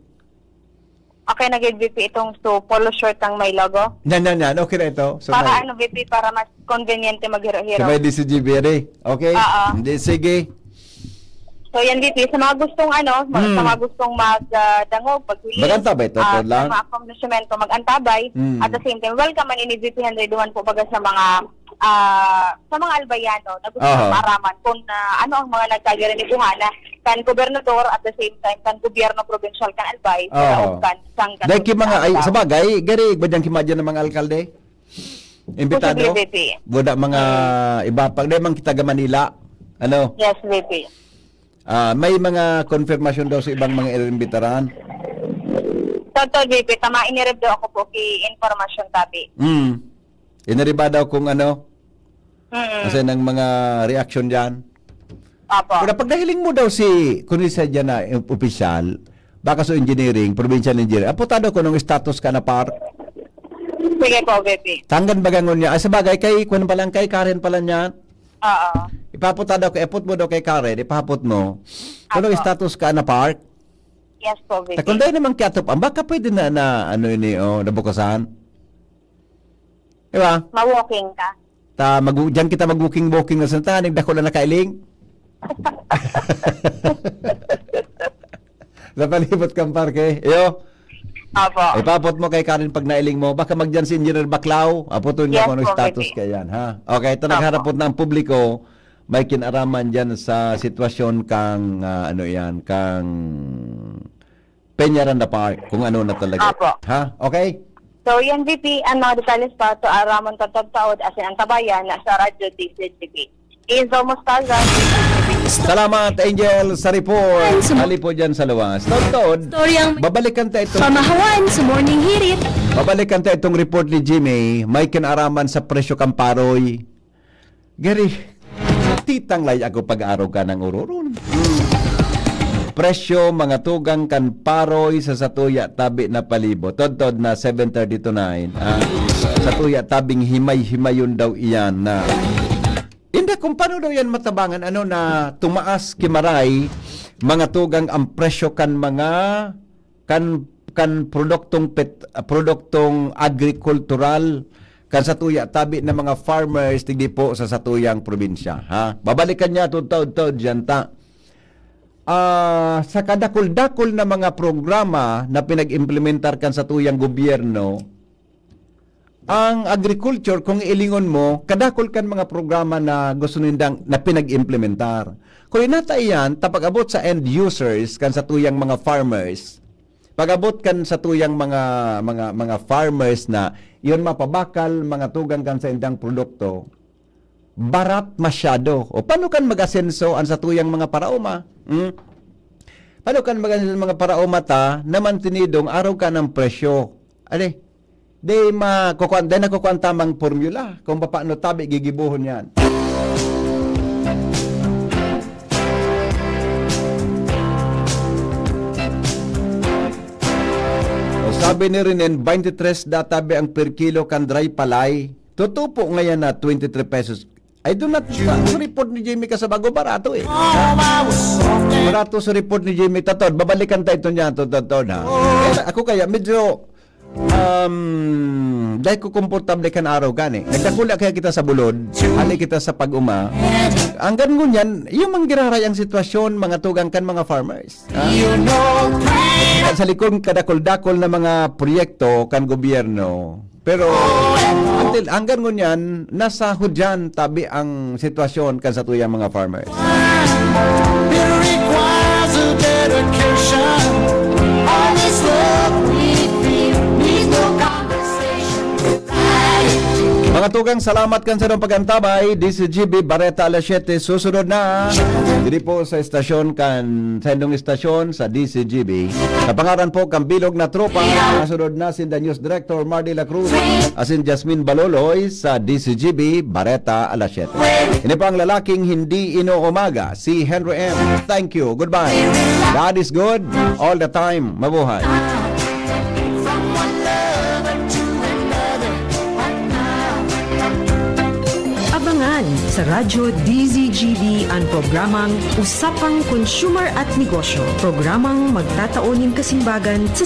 Okay na gid, V P, itong so polo short ang may logo? Yan, yan, yan. Okay na ito. So Para may ano, V P, para mas convenient maghiro-hiro. So may D C G B rin. Okay? Oo. Hindi, sige. So yan, V P, sa mga gustong ano, ma- Hmm. sa mga gustong mag, ah, dangog, paghiling, Maganta ba ito, ah, Tod lang? sa mga acknowledgemento, mag-antabay. Hmm. At the same time, welcome man ini, V P Henry Duan po baga sa mga, ah, sa mga Albayano na gusto Aha. maaraman kung, ah, ano ang mga nagkagirinibuhana kan gobernador, at the same time kan gobyerno probinsyal kan Albay sa Aha. laog kan sangka Dahil ki mga, ay, sa bagay, gari, ba dyan ki madyan ng mga alkalde? Imbitado? Posible, V P. Buda mga iba pag, dahil man kita ga Manila. Ano? Yes, V P. Ah, may mga konfirmasyon daw sa ibang mga inimbitaran. Totoo, V P. Tama, inirib daw ako po ki informasyon tabi. Hmm. Inariba daw kung ano, Mm. Kasi ng mga reaksyon dyan. Apo. Pero pag nahiling mo daw si, kung isa dyan na opisyal, baka sa engineering, provincial engineering, apo ta daw kung anong status ka na par. Sige po, V P. Tanggan baga ngun niya. Ay, sa bagay, kay, kung pa lang, kay Karen pala niya. Oo. Ipapot ta daw, kay, ipot mo daw kay Karen, ipapot mo. Kung anong Apo. status ka na par. Yes po, V P. Takon dahil naman kiyatop, ang baka pwede na, na, ano ini, oh, nabukasan. Di ba? Ma-walking ka. Ta, mag-, diyan kita mag-walking-walking na sa tahaning dako na nakailing. Sa palibot kang parke. Iyo. Apo. Ipapot mo kay Karen pag nailing mo. Baka magdiyan si Engineer Baclao. Aputon niya Yes kung anong po, status V P. kaya yan, ha? Okay, ito Apo. nagharapot na ang publiko. May kinaraman diyan sa sitwasyon kang, ah, ano yan, kang Peñaranda Park, kung ano na talaga. Apo. Ha? Okay? So, yan, V P, ang mga detalles pa, so, aramon kan taod-taod, asin ang tabayan, na sa Radyo D C G B. Angel Mostaza, D C G B. Salamat, Angel, sa report. Ay, sa Ali po dyan sa luwas. Tod-tod, Storyang babalikan ta itong pamahawan sa Morning Hirit. Babalikan ta itong report ni Jimmy, may kinaraman sa presyo kan paroy. Gary, titang lay ako pag-araw ka ng ururon. Presyo, mga tugang kan paroy sa satuya tabi na palibot. Todtod na seven thirty to nine. Ah, satuya tabing himay-himayon daw iyan na. Inda kung paano daw yan matabangan, ano na tumaas kimaray, mga tugang ang presyo kan mga kan, kan produktong pet-, ah, produktong agrikultural, kan satuya tabi na mga farmers, digdi po sa satuyang probinsya, ha? Babalikan niya, tod-tod, tod, diyan ta. Ah, sa kadakul-dakul na mga programa na pinag-implementar kan satuyang gobyerno, ang agriculture, kung ilingon mo, kadakul kan mga programa na gusto nindang na pinag-implementar. Kung inata iyan, ta pag-abot sa end users, kan satuyang mga farmers, pag-abot kan satuyang mga, mga, mga farmers na iyon mapabakal, mga tugang kan sa indang produkto, barat masyado. O paano kan mag-asenso ang satuyang mga paraoma? Hmm? Paano kan mag-asenso ang mga paraoma ta na mantinidong araw ka ng presyo? Ali, di makukuan, di nakukuan tamang formula kung paano tabi gigibuhon yan. O sabi ni Renen, twenty-three da tabi ang per kilo kan dry palay. Totoo po ngayon na twenty-three pesos. I do not, sa report ni Jimmy Casabago, barato eh. Barato sa report ni Jimmy. Tatod, babalikan tayo ito niya, Tatod, Tatod, ha? Eh, ako kaya, medyo, um, dahil ko komportable kan araw gani. Nagdakula kaya kita sa bulod, hali kita sa pag-uma. Hanggang ngunyan, yung manggiraray ang sitwasyon, mga tugang kan mga farmers. Ha? Sa likod, kadakol-dakol na mga proyekto kan gobyerno. Pero, until, hanggang ngunyan, nasa hudyan tabi ang sitwasyon kan satuyang mga farmers. It requires a dedication. All this love we feel needs no conversation. Mga tugang, salamat kan sa inyong pag-antabay. D C G B Bareta alas siyete, susunod na. Diri po sa estasyon kan, sa indong estasyon sa D C G B. Sa pangaran po kan bilog na tropa, nasunod na si The News Director Mardy La Cruz, asin Jasmine Baloloy sa D C G B Bareta alas siyete. Ini po ang lalaking hindi inuumaga, si Henry M. Thank you. Goodbye. God is good all the time. Mabuhay. Abangan sa Radyo D Z G B an programang Usapang Consumer at Negosyo, programang magtatao nin kasimbagan sa